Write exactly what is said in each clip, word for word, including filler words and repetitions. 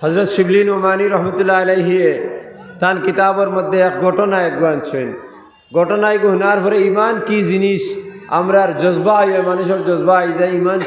হজরত শিবলি নোমানি রহমতুল্লাহ আলাইহি তান কিতাবর মধ্যে এক ঘটনা এগু আনছইন। ঘটনা এগু হুনার পরে ইমান কি জিনিস, আমরার জজবা অয়, মানুষর জজবা অয় যে ইমান।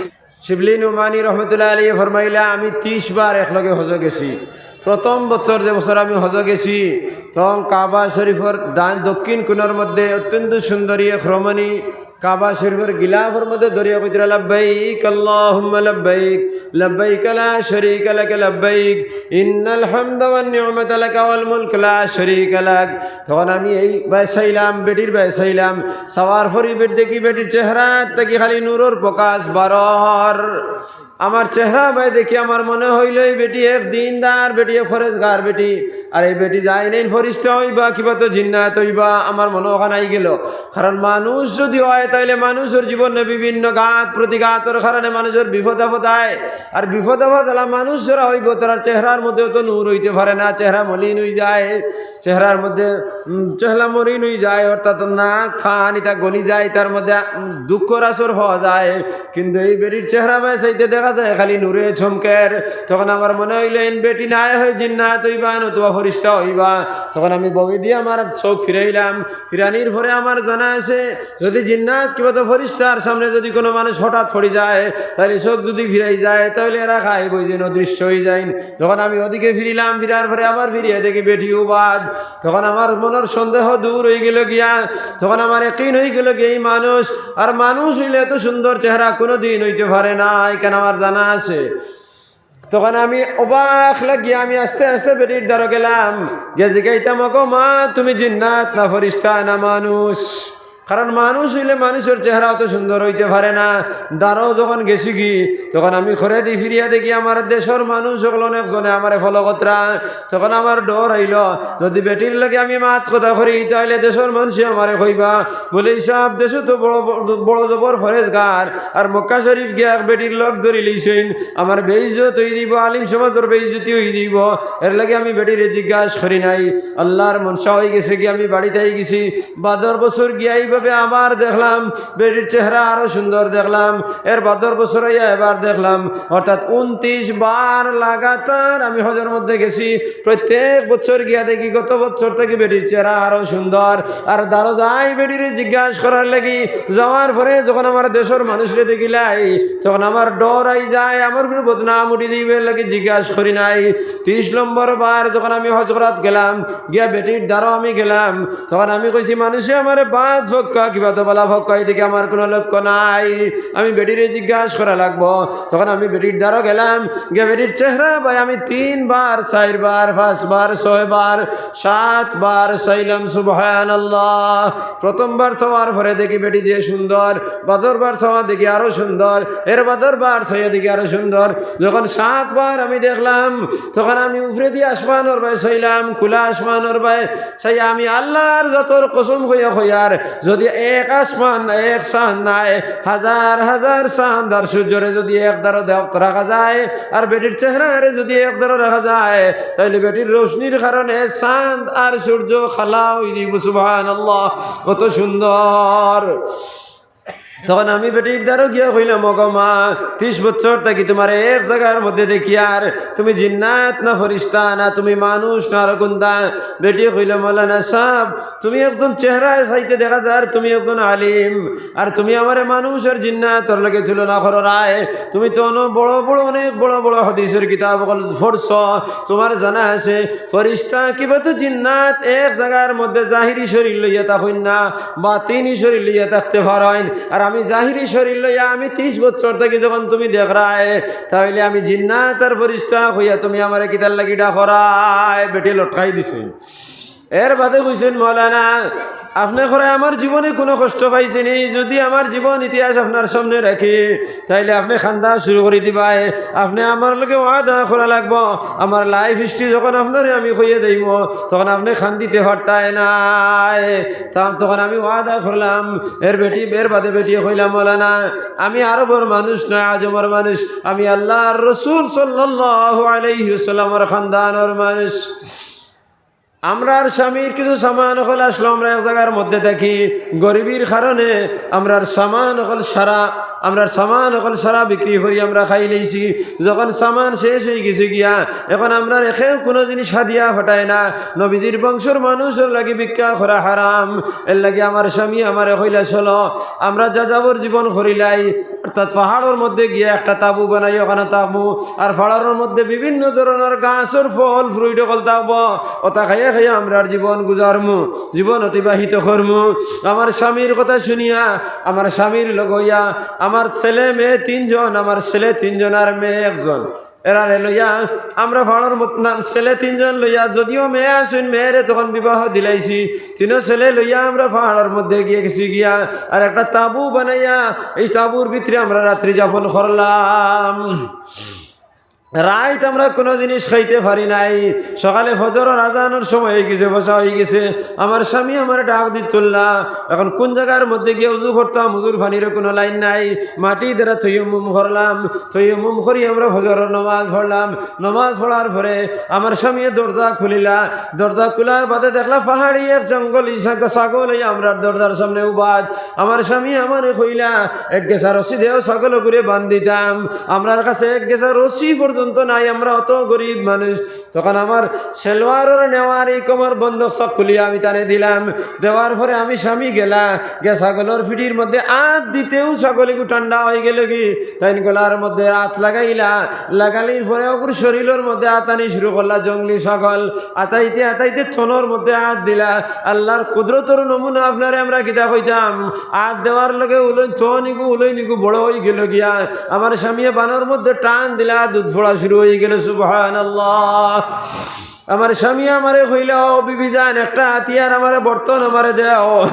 শিবলি নোমানি রহমতুল্লাহ আলাইহি ফরমাইলা, "আমি তিরিশ বার একলগে হজ গেছি। প্রথম বছর, যে বছর আমি হজ গেছি, তখন কাবা শরীফর ডান দক্ষিণ কোণর মধ্যে অত্যন্ত সুন্দরী এক রমণী কাবা শরীফর গিলাফর মধ্যে ধরিয়া কইতরা, 'লাব্বাইক আল্লাহুম্মা লাব্বাইক, লাব্বাইক লা শারীকা লাকা লাব্বাইক, ইন্নাল হামদা ওয়ান নি'মাতা লাকা ওয়াল মুলক লা শারীকা লাক।'" তখন আমি এই বায় চাইলাম, বেটির বায় চাইলাম, চাওয়ার পরে বেটি দেখি বেটির চেহারা থাকি খালি নূরর প্রকাশ বারর। আমার চেহারা বায় দেখি আমার মনে অইলো এই বেটি এক দিনদার বেটি, এক ফরেজগার বেটি। আর এই বেটি যাইন এইন ফরিস্তা অইবা, কিবা তো জিন্নাত অইবা, আমার মনো অখান আইগেলো। কারণ মানুষ যুদি অয়, তাইলে মানুষর জীবনে বিভিন্ন ঘাত প্রতিঘাতর কারণে মানুষর বিপদ আপদ আয়। আর বিপদ আপদ অলা মানুষ যারা অইবো, তারার চেহারার মধ্যে তো নূর অইতে পারে না, চেহারা মলিন অইযায়, চেহারার মধ্যে, উম, চেহারা মলিন অইযায়, অর্থাৎ নাক কান ইতা গলি যায়, তার মধ্যে, উম, দুঃখর আসর পাওয়া যায়। কিন্তু এই বেটির চেহারা বায় চাইতে দেখা যায় খালি নূরে চমকের। তখন আমার মনে অইলো, এইন বেটি নায় অয় জিন্নাত অইবা, নতুবা ফরিস্তা অইবা। তখন আমি বউদি আমার চউখ ফিরাইলাম। ফিরানির পরে আমার জানা আছে, যুদি জিন্নাত কিবা তো ফরিস্তার সামনে যুদি কোনো মানুষ হঠাৎ পড়ি যায়, তাইলে চউখ যুদি ফিরাই যায়, তাইলে এরা খাই বই যেন অদৃশ্য অইযাইন। তখন আমি ওদিকে ফিরিলাম, ফিরার পরে আবার ফিরিয়া দেখি বেটি উবাদ। তখন আমার মনর সন্দেহ দূর অইগেলো গিয়া, তখন আমার একিন অইগেলো গিয়া এই মানুষ, আর মানুষ অইলে এত সুন্দর চেহারা কুনুদিন অইতে পারে না, ইখান আমার জানা আছে। তখন আমি অবাক লাগিয়া আমি আস্তে আস্তে বেটির দ্বারো গেলাম, গিয়া জিগাইতাম, "ওগো মা, তুমি জিন্নাত না ফরিস্তা না মানুষ?" কারণ মানুষ অইলে মানুষর চেহারা অত সুন্দর অইতে পারে না। দ্বারো যখন গেছিগি, তখন আমি খরেদি ফিরিয়া দেখি আমার দেশর মানুষ অকল অনেকজনে আমারে follow করতরা। তখন আমার ডর অইলো, যুদি বেটির লগে আমি মাত কথা করি, তাইলে দেশর মানষে আমারে কইবা, "মৌলভী সাব, দেশো তো বড়, বড়, বড় জবর ফরেজগার, আর মক্কা শরীফ গিয়া এক বেটির লগ ধরি লইছইন, আমার বেইজ্জত অই দিবো, আলিম সমাজর বেইজ্জতি অই দিবো।" এরলাগি আমি বেটিরে জিজ্ঞাস করি নাই। আল্লার মনশা অই গেছে গি, আমি বাড়িত আই গেছি। বাদর বছর গিয়া এইভাবে আবার দেখলাম, বেটির চেহারা আরো সুন্দর দেখলাম। এর বাদর বছর আইয়া এবার দেখলাম, অর্থাৎ ঊনত্রিশ বার লাগাতার আমি হজর মধ্যে গেছি। প্রত্যেক বছর গিয়া দেখি, গত বছর থাকি বেটির চেহারা আরো সুন্দর। আর দ্বারো যাই বেটিরে জিজ্ঞাস করার লাগি, যাওয়ার পরে যখন আমার দেশর মানুষরে দেখিলাই, তখন আমার ডর আই যায়, আমার উপরে বদনাম উঠি দিবার লাগি জিজ্ঞাস করি নাই। ত্রিশ নম্বর বার যখন আমি হজ করাত গেলাম, গিয়া বেটির দ্বারো আমি গেলাম, তখন আমি কইছি, "মানষে আমারে বাদ ফক্কা, কিবা তো বালা ফক্কা, এদিকে আমার কুনু লক্ষ্য নাই, আমি বেটিরে জিজ্ঞাস করা লাগবো।" তখন আমি বেটির দ্বারো গেলাম, গিয়া বেটির চেহারা বায় আমি তিনবার, চাইরবার, পাঁচবার, ছয়বার, সাতবার চাইলাম। সুবহানাল্লাহ। প্রথমবার চাওয়ার পরে দেখি বেটি যে সুন্দর, বাদরবার চাওয়া দেখি আরো সুন্দর, এর বাদরবার চাইয়া দেখি আরো সুন্দর। যখন সাতবার আমি দেখলাম, তখন আমি উপরেদি আসমানর বায় চাইলাম, খুলা আসমানর বায় চাইয়া আমি আল্লার জাতর কসম কইয়া কইয়ার, যুদি এক আসমান, এক চান্দ নায়, হাজার হাজার চান্দ আর সূর্যরে যুদি এক দ্বারো দেখ-, রাখা যায়, আর বেটির চেহারারে যুদি এক দ্বারো রাখা যায়, তাইলে বেটির রোশনির কারণে চান্দ আর সূর্য কালা অই দিবো। সুবহানাল্লাহ, কত সুন্দর। তখন আমি বেটির দ্বারো গিয়া কইলাম, "ওগো মা, ত্রিশ বছর থাকি তুমারে এক জাগার মধ্যে দেখিয়ার, তুমি জিন্নাত না ফরিস্তা না, তুমি মানুষ না, আরো কুনটা?" বেটিয়ে কইলো, "মৌলানা সাব, তুমি একজন চেহারায় চাইতে দেখা যার, তুমি একজন আলিম, আর তুমি আমারে মানুষ আর জিন্নাতর লগে তুলনা কররায়। তুমি তো অনো বড় বড়, অনেক বড় বড় হাদিসর কিতাব অকল পড়ছো, তুমার জানা আছে, ফরিস্তা কিবা তো জিন্নাত এক জাগার মধ্যে জাহিরি শরীর লইয়া থাকইন না, বাতিনি শরীর লইয়া থাকতে পারইন। আর আমি জাহিরি শরীর লইয়া আমি ত্রিশ বছর থাকি যখন তুমি দেখরায়, তাইলে আমি জিন্নাত আর ফরিস্তা কইয়া তুমি আমারে কিতার লাগি ডাকরায়?" বেটি লটকাই দিছে। এর বাদে কইছইন, "মৌলানা, আপনে কইরা আমার জীবনে কুনু কষ্ট পাইছি নি? যুদি আমার জীবন ইতিহাস আপনার সামনে রাখি, তাইলে আপনে কান্দা শুরু করি দিবায়। আপনে আমার লগে ওয়াদা করা লাগবো, আমার life history যখন আপনারে আমি কইয়া দেইমু, তখন আপনে কান্দিতে পারতায় নায়।" তা তখন আমি ওয়াদা করলাম। এর বেটি, এর বাদে বেটিয়ে কইলা, "মৌলানা, আমি আরবর মানুষ নায়, আজমর মানুষ, আমি আল্লার রসুল সাল্লাল্লাহু আলাইহি ওয়াসাল্লামর খানদানর মানুষ।" আমরার স্বামীর কিছু সামান অকল আসলো, আমরা এক জাগার মধ্যে থাকি, গরিবীর কারণে আমরার সামান অকল সারা, আমরার সামান অকল সারা বিক্রি করি আমরা খাইলাইছি। যখন সামান শেষ অইগেছে গিয়া, এখন আমরার একেউ কুনু জিনিস হাদিয়া পাঠায় না। নবীজির বংশর মানুষর লাগি ভিক্ষা করা হারাম। এরলাগি আমার স্বামী আমারে কইলা, "চলো, আমরা যাযাবর জীবন করিলাই।" অর্থাৎ পাহাড়র মধ্যে গিয়া একটা তাবু বানাই, ওখানো থাকমু। আর পাহাড়র মধ্যে বিভিন্ন ধরনর গাছর ফল fruit অকল থাকবো, ওটা খাইয়া খাইয়া আমরার জীবন গুজারমু, জীবন অতিবাহিত করমু। আমার স্বামীর কথা শুনিয়া, আমার স্বামীর লগ অইয়া, আমার ছেলে মেয়ে তিনজন, আমার ছেলে তিনজন আর মেয়ে একজন, এরারে লইয়া আমরা পাহাড়র মত-, না, ছেলে তিনজন লইয়া, যদিও মেয়ে আছইন, মেয়েরে তখন বিবাহ দিলাইছি, তিনো ছেলে লইয়া আমরা পাহাড়র মধ্যে গিয়া গেছি গিয়া, আর একটা তাবু বানাইয়া এই তাবুর ভিতরে আমরা রাত্রি যাপন করলাম। রাইত আমরা কুনু জিনিস খাইতে পারি নাই। সকালে ফজরর আজানর সময় অইগেছে, ফজর অইগেছে। আমার স্বামী আমারে ডাক দিতলা, এখন কুন জাগার মধ্যে গিয়া উজু করতাম, উজুর পানিরও কুনু লাইন নাই। মাটি দ্বারা তৈয়ম্মুম করলাম, তৈয়ম্মুম করি আমরা ফজরর নামাজ পড়লাম। নামাজ পড়ার পরে আমার স্বামীয়ে দরজা খুলিলা, দরজা খুলার বাদে দেখলা পাহাড়ি এক জঙ্গলি ছাগ-, ছাগল অইয়া আমরার দরজার সামনে উবাদ। আমার স্বামী আমারে কইলা, "এক গেছা রশি দেও, ছাগলগুরে বান্ধিতাম।" আমরার কাছে এক গেছা রশি পর্যন্ত নাই, আমরা অত গরিব মানুষ। তখন আমার সেলোয়ারর নেওয়ার এই কোমর বন্ধক সব খুলিয়া আমি তানে দিলাম। দেওয়ার পরে আমি স্বামী গেলা, গিয়া ছাগলর পিঠির মধ্যে আত দিতেউ ছাগল ইগু ঠান্ডা অইগেলগি। তাইন গলার মধ্যে আত লাগাইলা, লাগালির পরে অগুর শরীলর মধ্যে আতানি শুরু করলা জঙ্গলি ছাগল। আতাইতে আতাইতে থনর মধ্যে আত দিলা। আল্লার কুদরতর নমুনা আপনারে আমরা কিতা কইতাম? আত দেওয়ার লগে উলইন থন ইগু উলইন ইগু বড় অইগেল গিয়া। আমার স্বামীয়ে বানর মধ্যে টান দিলা, দুধ পড়া শুরু অইগেল। সুবহানাল্লাহ। আমার স্বামী আমারে কইলা, "ও বিবি জান, একটা আতিয়ার আমারে, বর্তন আমারে দেও।"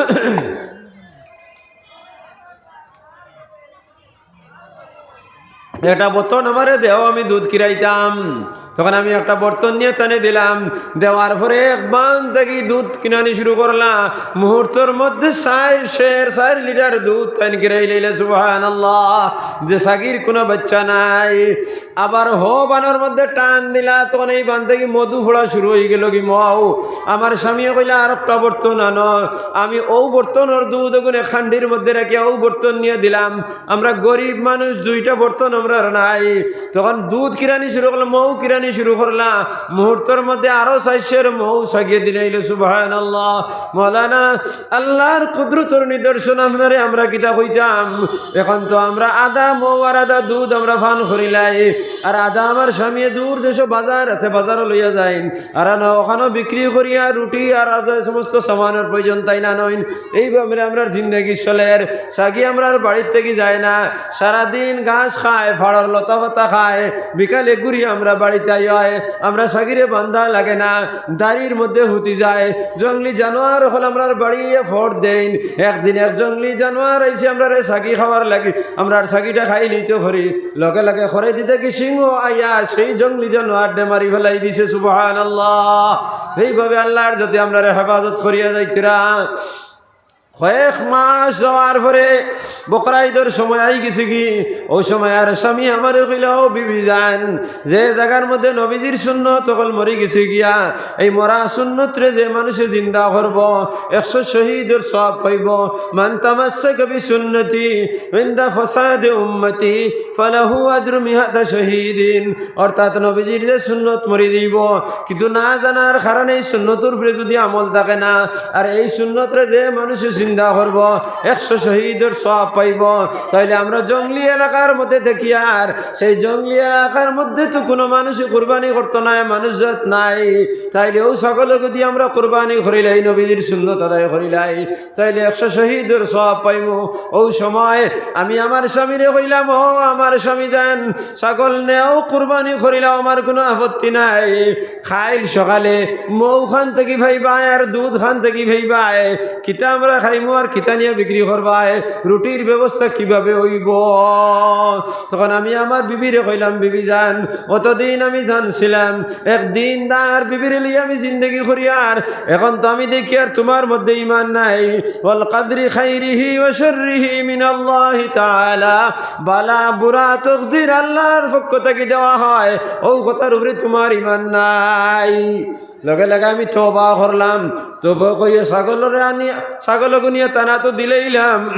"একটা বর্তন আমারে দেও, আমি দুধ কিরাইতাম।" তখন আমি একটা বর্তন নিয়া তানে দিলাম। দেওয়ার পরে এক বান থাকি দুধ কিনানি শুরু করলা। মুহূর্তর মধ্যে চাইর সের, চাইর লিটার দুধ তাইন কিরাইলাইলা। সুবহানাল্লাহ। যে ছাগির কুনু বাচ্চা নাই। আবার হউ বানর মধ্যে টান দিলা, তখন এই বান থাকি মধু পড়া শুরু অইগেলগি, মৌ। আমার স্বামীয়ে কইলা, "আর একটা বর্তন আনো।" আমি অউ বর্তনর দুধ অগুনে খান্ডির মধ্যে রাখিয়া অউ বর্তন নিয়া দিলাম। আমরা গরিব মানুষ, দুইটা বর্তন আমরার নাই। তখন দুধ কিরানি শুরু করলা, মৌ কিরানি শুরু করলা। মুহূর্তর মধ্যে আরো চাইর সের মৌ ছাগিয়ে দিলাইল। সুবহানাল্লাহ। মৌলানা, আল্লার কুদরতর নিদর্শন আপনারে আমরা কিতা কইতাম? এখন তো আমরা আধা মৌ আর আধা দুধ আমরা পান করিলাই, আর আধা আমার স্বামীয়ে দূর দেশো বাজার আছে, বাজারো লইয়া যাইন, আর আনো ওখানো বিক্রি করিয়া রুটি আর আধা সমস্ত সামানর প্রয়োজন তাইন আনইন। এইভাবে আমরার জিন্দেগি চলের। ছাগি আমরার বাড়ির থাকি যায় না, সারাদিন ঘাস খায়, পাড়র লতা পাতা খায়, বিকালে ঘুরি আমরা বাড়িত আই অয়। আমরা ছাগিরে বান্ধা লাগে না, দাড়ির মধ্যে হুতি যায়। জঙ্গলি জানোয়ার অকল আমরার বাড়িয়ে ফড় দেইন। একদিন এক জঙ্গলি জানোয়ার আইছে আমরারে ছাগি খাওয়ার লাগি, আমরার ছাগিটা খাইলিতো করি, লগে লগে খরে দিতে কি সিংহ আইয়া সেই জঙ্গলি জানোয়াররে মারি ফালাই দিছে। সুবহানাল্লাহ। এইভাবে আল্লার যাতে আমরারে হেফাজত করিয়া যাইতরা। কয়েক মাস যাওয়ার পরে বকরা ইদর সময় আইগেছে গি, অউ সময় আর স্বামী আমারে কইলা, "ও বিবি জান, যে জাগার মধ্যে নবীজির সুন্নত অকল মরি গেছে গিয়া, এই মরা সুন্নতরে যে মানুষে জিন্দা করবো, একশো শহীদর সওয়াব পাইবো। মান তামাসসাকা বিসুন্নতি ইনদা ফাসাদি উম্মতি ফালাহু আজরু মিআতা শহীদিন।" অর্থাৎ নবীজির যে সুন্নত মরি যাইবো, কিন্তু না জানার কারণে এই সুন্নতর উপরে যদি আমল থাকে না, আর এই সুন্নতরে যে মানুষে জিন্দা করবো, একশো শহীদর সওয়াব পাইবো। তাইলে আমরা জঙ্গলি এলাকার মধ্যে দেখি, আর সেই জঙ্গলি এলাকার মধ্যে তো কুনু মানুষে কুরবানি করতো নায়, মানুষ জাত নাই। তাইলে অউ ছাগল যদি আমরা কুরবানি করিলাই, নবীজির সুন্নত আদায় করিলাই, তাইলে একশো শহীদর সওয়াব পাইমু। অউ সময় আমি আমার স্বামীরে কইলাম, "ও আমার স্বামী জান, ছাগল নেও, কুরবানি করিলাও, আমার কুনু আপত্তি নাই।" কাইল সকালে মৌ খান থাকি পাইবায় আর দুধ খান থাকি পাইবায়, কিতা আমরা খাইমু আর কিতা নিয়া বিক্রি করবায়, রুটির ব্যবস্থা কিভাবে অইবো? তখন আমি আমার বিবিরে কইলাম, "বিবি জান, অতদিন আমি জানছিলাম এক দিনদার বিবিরে লইয়া আমি জিন্দেগি করিয়ার, এখন তো আমি দেখিয়ার তুমার মধ্যে ইমান নাই। ওয়াল কাদরি খাইরিহি ওয়া শাররিহি মিনাল্লাহি তাআলা, বালা বুরা তকদির আল্লার পক্ষ থাকি দেওয়া হয়, অউ কথার উপরে তুমার ইমান নাই।" লগে লগে আমি তওবা করলাম। তওবা কইয়া ছাগলরে আনিয়া, ছাগল গুনিয়া তান আতো দিলাইলাম।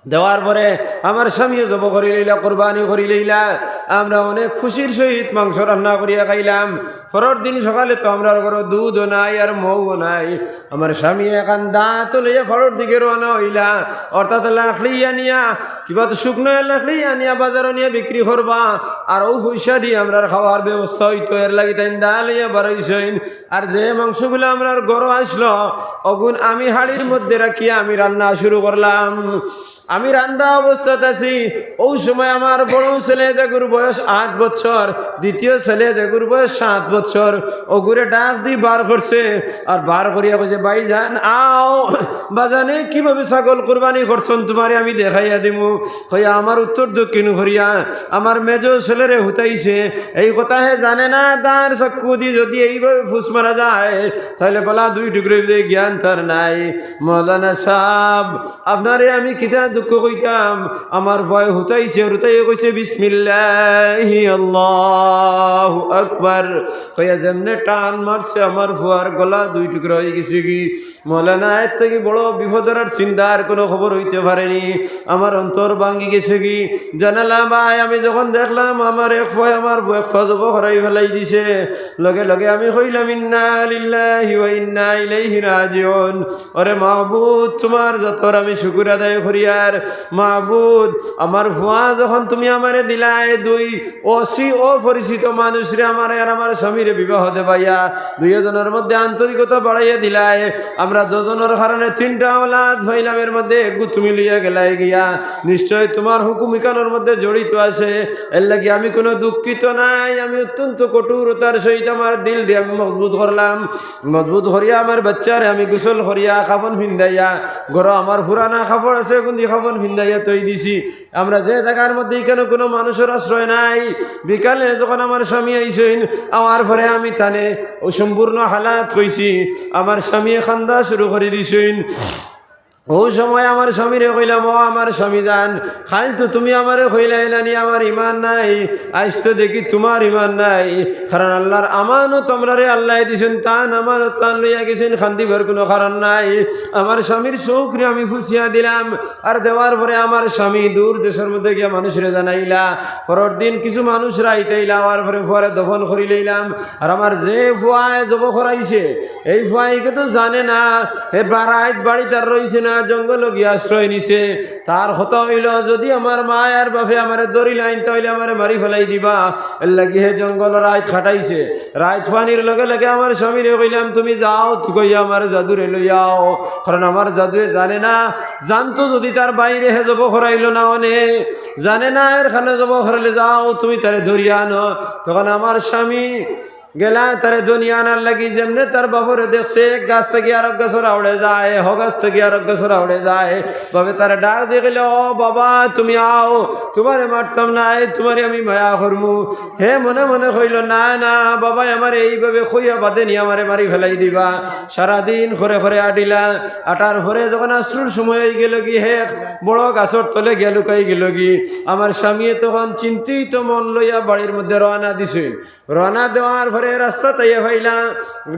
দেওয়ার পরে আমার স্বামীয়ে জবো করি লইলা, কুরবানি করি লইলা। আমরা অনেক খুশির সহিত মাংস রান্না করিয়া খাইলাম। পরর দিন সকালে তো আমরার ঘরো দুধও নাই আর মৌও নাই। আমার স্বামীয়ে এখান দাঁত লইয়া পরর দিকে রওনা অইলা, অর্থাৎ লাকড়ি আনিয়া, কিবা তো শুকনো লাকড়ি আনিয়া বাজারো নিয়া বিক্রি করবা, আর অউ পয়সা দি আমরার খাওয়ার ব্যবস্থা অইতো, এর লাগি তাইন দা লইয়া বারইছইন। আর যে মাংসগুলা আমরার ঘরো আইছলো, অগুন আমি হাড়ির মধ্যে রাখিয়া আমি রান্না শুরু করলাম। আমি রান্দা অবস্থাত আছি, অউ সময় আমার বড় ছেলে যেগুর বয়স আট বছর, দ্বিতীয় ছেলে যেগুর বয়স সাত বছর, অগুরে ডাক দি বার করছে, আর বার করিয়া কইছে, "ভাইজান, আও, বাজানে কিভাবে ছাগল কুরবানি করছইন, তুমারে আমি দেখাইয়া দিমু।" কইয়া আমার উত্তর দক্ষিণ করিয়া আমার মেজো ছেলেরে হুতাইছে। এই কথা হে জানে না, তার চক্ষু দি যদি এইভাবে ফুস মারা যায়, তাইলে বালা দুই টুকরা অইবে, জ্ঞান তার নাই। মৌলানা সাব, আপনারে আমি কিতা দুঃখ কইতাম, আমার ফুয়ায় হুতাইছে, হুতাইয়া কইছে, "বিসমিল্লাহি আল্লাহু আকবার।" কইয়া যেমনে টান মারছে, আমার ফুয়ার গলা দুই টুকরা অইগেছে গি। মৌলানা এর থাকি বড় বিপদর আর চিন্তার কুনু খবর অইতে পারেনি। আমার অন্তর ভাঙ্গি গেছে গি। জানালা বায় আমি যখন দেখলাম, আমার এক ফুয়ায় আমার এক ফুয়া জবো করাই ফালাই দিছে, লগে লগে আমি কইলাম, "ইন্না লিল্লাহি ওয়া ইন্না ইলাইহি রাজিউন।" ওরে মাবুদ, তুমার যতর আমি শুকুর আদায় করিয়ার। মাবুদ, আমার ফুয়া যখন তুমি আমারে দিলায় দুই অচি-, অপরিচিত মানুষরে আমারে আর আমার স্বামীরে বিবাহ দেবাইয়া, দুইজনর মধ্যে আন্তরিকতা বাড়াইয়া দিলায়। আমরা দুইজনর কারণে তিনটা আওলাদ পাইলাম, এর মধ্যে এগু তুমি লইয়া গেলায় গিয়া। নিশ্চয় তুমার হুকুম ইখানর মধ্যে জড়িত আছে। এর লাগি আমি কুনু দুঃখিত নাই, আমি অত্যন্ত কঠোরতার সহিত আমার দিলরে আমি মজবুত করলাম। মজবুত করিয়া আমার বাচ্চারে আমি গোসল করিয়া কাফন ফিন্দাইয়া, ঘরো আমার পুরানা কাপড় আছে, কুন্দি কাফন ফিন্দাইয়া থই দিছি। আমরা যে জাগার মধ্যে ইখানো কুনু মানুষর আশ্রয় নাই, বিকালে যখন আমার স্বামী আইছইন, আওয়ার পরে আমি তানে অউ সম্পূর্ণ হালাত কইছি, আমার স্বামীয়ে কান্দা শুরু করি দিছইন। অউ সময় আমার স্বামীরে কইলাম, "ও আমার স্বামী জান, কাইল তো তুমি আমারে কইলায় নানি আমার ইমান নাই, আইজ তো দেখি তুমার ইমান নাই, কারণ আল্লার আমানত আমরারে আল্লায় দিছইন, তান আমানত তান লইয়া গেছইন, কান্দিবার কুনু কারণ নাই।" আমার স্বামীর চউখরে আমি ফুছিয়া দিলাম, আর দেওয়ার পরে আমার স্বামী দূর দেশর মধ্যে গিয়া মানুষরে জানাইলা। পরর দিন কিছু মানুষ রাইত আইলা, আওয়ার পরে ফুয়ারে দফন করি লইলাম। আর আমার যে ফুয়ায় জবো করাইছে, এই ফুয়ায় ইগু তো জানে না, হে বা-, রাইত বাড়িত আর রইছে না, জঙ্গলো গিয়া আশ্রয় নিছে। তার কথা অইলো, যদি আমার মায় আর বাফে আমারে ধরিলাইন, তাইলে আমারে মারি ফালাই দিবা। এর লাগি হে জঙ্গলো রাইত কাটাইছে। রাইত ফানির লগে লগে আমার স্বামীরে কইলাম, "তুমি যাও, তুকাইয়া আমার জাদুরে লইয়া আও, কারণ আমার জাদুয়ে জানে না, জানতো যদি তার ভাইরে হে জবো করাইলো না অনে, জানে না এর কারণে জবো করাইলে, যাও তুমি তারে ধরিয়া আনো।" তখন আমার স্বামী গেলা তারে ধরিয়া আনার লাগি, যেমনে তার বাফরে দেখছে, এক গাছ থাকি আরক গাছর আউড়ে যায়, হ গাছ থাকি আরক গাছর আউড়ে যায়, বাফে তারে ডাক দিয়া কইলা, "ও বাবা, তুমি আও, তুমারে মারতাম নায়, তুমারে আমি মায়া করমু।" হে মনে মনে কইলো, "না, না, বাবায় আমারে এইভাবে কইয়া বাদে নি আমারে মারি ফালাই দিবা।" সারাদিন খরে খরে আটিলা, আটার পরে যখন আছরর সময় অইগেলো গি, হে এক বড় গাছর তলে গিয়া লুকাই গেলো গি। আমার স্বামীয়ে তখন চিন্তিত মন লইয়া বাড়ির মধ্যে রওয়ানা দিছইন। রওয়ানা দেওয়ার পরে রাস্তাত আইয়া পাইলা,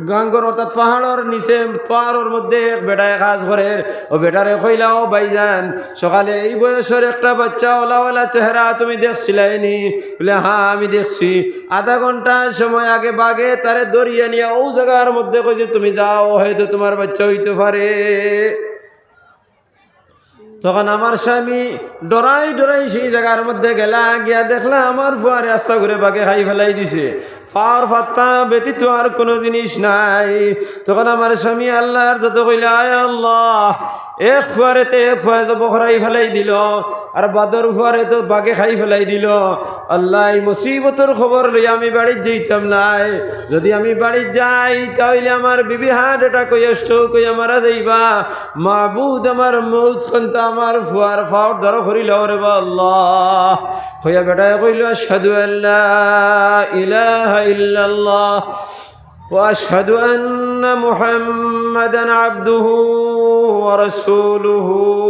গাঙ্গর অর্থাৎ পাহাড়র নিচে তোয়ারর মধ্যে এক বেটায় কাজ করের। অউ বেটারে কইলা, "ও ভাইজান, সকালে এই বয়সর একটা বাচ্চা, ওলা ওলা চেহারা, তুমি দেখছিলায় নি?" বলে, "হ্যাঁ, আমি দেখছি।" আধা ঘন্টার সময় আগে বাঘে তারে ধরিয়া নিয়া অউ জাগার মধ্যে কইছে, "তুমি যাও, হয়তো তুমার বাচ্চা অইতো পারে।" তখন আমার স্বামী ডরাই ডরাই সেই জাগার মধ্যে গেলা, গিয়া দেখলা আমার ফুয়ারে আস্তা করি বাঘে খাই ফালাই দিছে, পার পাত্তা ব্যতীত আর কুনু জিনিস নাই। তখন আমার স্বামী আল্লার যত কইলা, "আয় আল্লাহ, এক ফুয়ারে তে এক ফুয়ায় তো বখরাই ফালাই দিলো, আর বাদর ফুয়ারে তো বাঘে খাই ফালাই দিলো। আল্লাহ, এই মুসিবতর খবর লইয়া আমি বাড়িত যাইতাম নায়। যদি আমি বাড়িত যাই, তাইলে আমার বিবি heart attack অইয়া, stroke অইয়া মারা যাইবা। মাবুদ, আমার মউত খানতা আমার ফুয়ার পাওর দ্বারা করিলাও রে বা আল্লাহ।" কইয়া বেটায় কইলো, "আশহাদু আল্লা ইলাহা ইল্লাল্লাহ ওয়া আশহাদু আন্না মুহাম্মাদান আবদুহু ওয়া রাসূলুহু,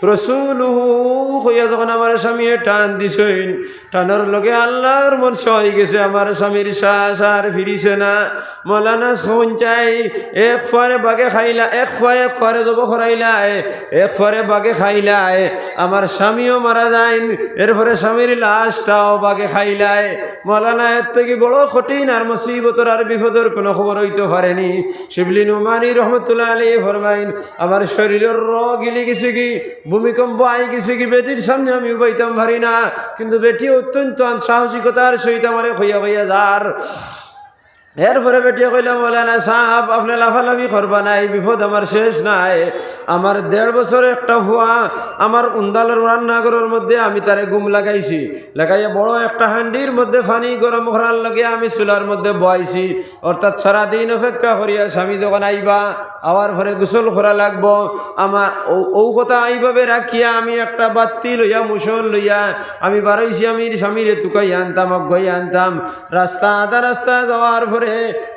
রাসূলুহু কইয়া যখন আমার স্বামীয়ে টান দিছইন, টানর লগে আল্লাহর মন সই গেছে, আমার স্বামীর শ্বাস আর ফিরিছে না। মৌলানা শুনছইন, এক ফুয়ারে বাঘে খাইলা, এক ফুয়া এক ফুয়ারে জব করাইলায়, এক ফুয়ারে বাঘে খাইলায়, আমার স্বামীও মারা যাইন, এরপরে স্বামীর লাশটাও বাঘে খাইলায়। মৌলানা, এর থাকি বড় কঠিন আর মুসিবতর আর বিপদর কোনো খবর অইতো পারেনি। শিবলি নুমানী রহমতুল্লাহ আলাইহি ফরমাইন, আমার শরীলর রগ গিলি গেছে গি, ভূমিকম্প আই গেছে গি, বেটির সামনে আমি উবাইতাম পারি না, কিন্তু বেটি অত্যন্ত সাহসিকতার সহিত আমারে কইয়া কইয়া যার। এরপরে বেটিয়ে কইলা, "মৌলানা সাব, আপনে লাফালাফি করবা না, এই বিপদ আমার শেষ নাই। আমার দেড় বছর একটা ফুয়া আমার উন্দালর রান্নাঘরর মধ্যে আমি তারে ঘুম লাগাইছি, লাগাইয়া বড় একটা হান্ডির মধ্যে পানি গরম করার লগে আমি চুলার মধ্যে বওয়াইছি, অর্থাৎ সারাদিন অপেক্ষা করিয়া স্বামী যখন আইবা, আওয়ার পরে গোসল করা লাগবো। আমার ও, ও কথা এইভাবে রাখিয়া আমি একটা বাত্তি লইয়া, মুসল লইয়া আমি বারইছি, আমি স্বামীরে তুকাই আনতাম, অগ্গই আনতাম। রাস্তা, আধা রাস্তা যাওয়ার পরে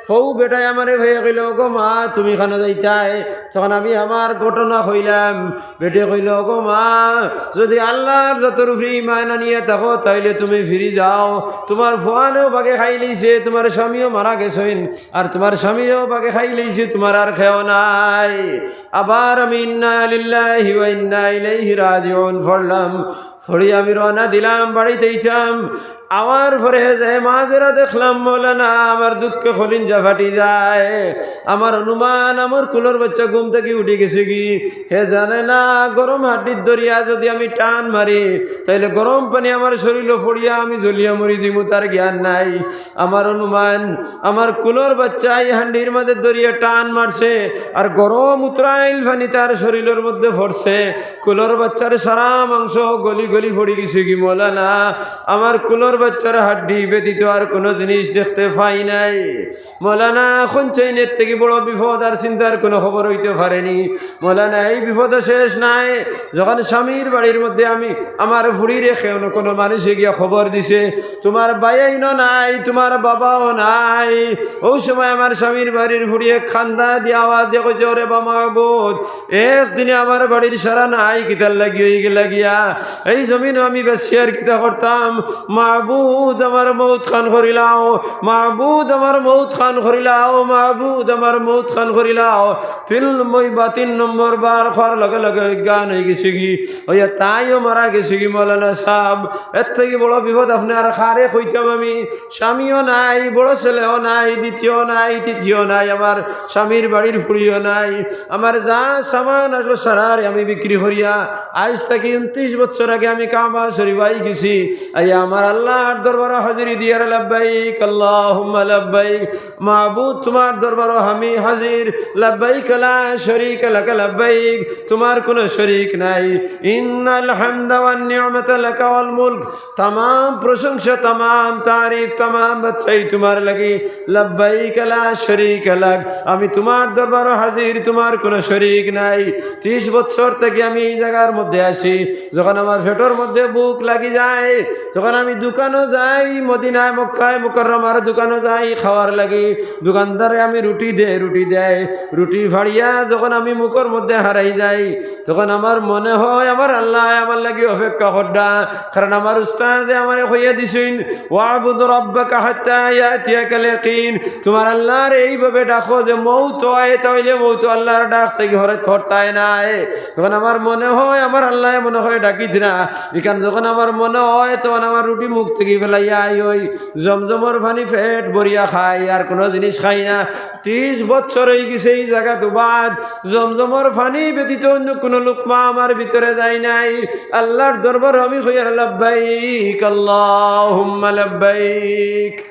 হউ বেটায় আমারে ভাইয়া কইল, 'ওগো মা, তুমি কানো যাইতায়?' তখন আমি আমার ঘটনা কইলাম। বেটি কইল, 'ওগো মা, যদি আল্লাহর যতর উপরে ইমান আনিয়া থাকো, তাইলে তুমি ফিরি যাও। তোমার ফুয়ানেও বাঘে খাইলিছে, তোমার স্বামীও মারা গেছইন, আর তোমার স্বামীরেও বাঘে খাইলিছে, তোমার আর কেউ নাই।' আবার আমি ইন্না লিল্লাহি ওয়া ইন্না ইলাইহি রাজিউন পড়লাম। পড়ি আমি রওনা দিলাম, বাড়িত আইতাম। আওয়ার পরে যে মাজরা দেখলাম, মৌলানা, আমার দুঃখে কলিঞ্জা ফাটি যায়। আমার অনুমান, আমার কুলর বাচ্চা ঘুম থাকি উঠি গেছে গি। হে জানে না, গরম হান্ডির দরিয়া যদি আমি টান মারি, তাইলে গরম পানি আমার শরীলো পড়িয়া আমি জ্বলিয়া মরি যিমু, তার জ্ঞান নাই। আমার অনুমান, আমার কুলর বাচ্চায় হান্ডির মাঝে দরিয়া টান মারছে, আর গরম উতরাইল পানি তার শরীলর মধ্যে পড়ছে। কুলর বাচ্চার সারা মাংস গলি গলি পড়ি গেছে গি, মৌলানা। আমার কুলর বাচ্চার হাড্ডি ব্যতীত আর কোনো জিনিস দেখতে পাই নাই। মৌলানা, এখন চাইনের থাকি বড় বিপদ আর চিন্তার কোনো খবর অইতো পারেনি। মৌলানা, এই বিপদ শেষ নাই। যখন স্বামীর বাড়ির মধ্যে আমি আমার ফুড়িরে কেউ কোনো মানুষে গিয়া খবর দিছে, "তোমার ভাইয়াইনও নাই, তোমার বাবাও নাই।" ওই সময় আমার স্বামীর বাড়ির ফুড়িয়ে কান্দা দিয়া আওয়াজ দিয়া কইছে, "ওরে বা মাবুদ, একদিনে আমার বাড়ির সারা নাই, কিতার লাগি অইগেলা গিয়া? এই জমিনো আমি বাঁচিয়া আর কিতা করতাম? মাবুদ, আমার মউত খান করিলাও, মাবুদ, আমার মউত খান করিলাও, মাবুদ, আমার মউত খান করিলাও।" তিন নম্বর বা তিন নম্বর বার কওয়ার লগে লগে অজ্ঞান অইগেছে গি, অইয়া তাইও মারা গেছে গি, মৌলানা সাব। এর থাকি বড় বিপদ আপনে আর কারে কইতাম আমি? স্বামীও নাই, বড় ছেলেও নাই, দ্বিতীয় নাই, তৃতীয় নাই, আমার স্বামীর বাড়ির ফুড়িও নাই। আমার যা সামান আসলো সারারে আমি বিক্রি করিয়া আইজ থাকি ঊনত্রিশ বছর আগে আমি কাবা শরীফ আই গেছি। আইয়া আমার আল্লাহর দরবারো হাজিরি দিয়ার, লাব্বাইক আল্লাহুম্মা লাব্বাইক, মাবুদ, তোমার দরবারো আমি হাজির। লাব্বাইক লা শরীকা লাকা লাব্বাইক, তোমার কোনো শরীক নাই। ইন্নাল হামদা ওয়ান নি'মাতা লাকা ওয়াল মুলক, তামাম প্রশংসা, তামাম তারিফ, তামাম বাদশাহী তোমার লাগি। লাব্বাইক লা শরীকা লাক, আমি তোমার দরবারো হাজির, তোমার কোনো শরীক নাই। ত্রিশ বছর থাকি আমি এই জাগার মধ্যে আছি। যখন আমার পেটর মধ্যে ভুক লাগি যায়, তখন আমি দোকানো যাই, মদিনায়, মক্কায় মুকাররমার দোকানো যাই খাওয়ার লাগি। দোকানদারে আমি রুটি দে, রুটি দেয়। রুটি ফাড়িয়া যখন আমি মুখর মধ্যে হারাই যাই, তখন আমার মনে হয় আমার আল্লায় আমার লাগি অপেক্ষা কররা, কারণ আমার উস্তাদে আমারে কইয়া দিছইন, "ওয়াবুদ রাব্বাকা হাত্তা ইয়াতিয়াকাল ইয়াকিন।" তোমার আল্লারে এইভাবে ডাকো যে মউত অয়, তাইলে মউত আল্লার ডাক থাকি হরে থরতায় নায়। তখন আমার মনে হয় আমার আল্লায় মনে হয় ডাকিত না। ইখান যখন আমার মনে হয়, তখন আমার রুটি মুখ থাকি ফেলাইয়া আই, ওই জমজমর পানি পেট ভরিয়া খাই, আর কোনো জিনিস খাই না। ত্রিশ বছর অই গেছে এই জাগাত উবাদ, জমজমর পানি ব্যতীত অন্য কোনো লুকমা আমার ভিতরে যায় নাই। আল্লার দরবারো আমি কইয়ার, "লাব্বাইক আল্লাহুম্মা লাব্বাইক,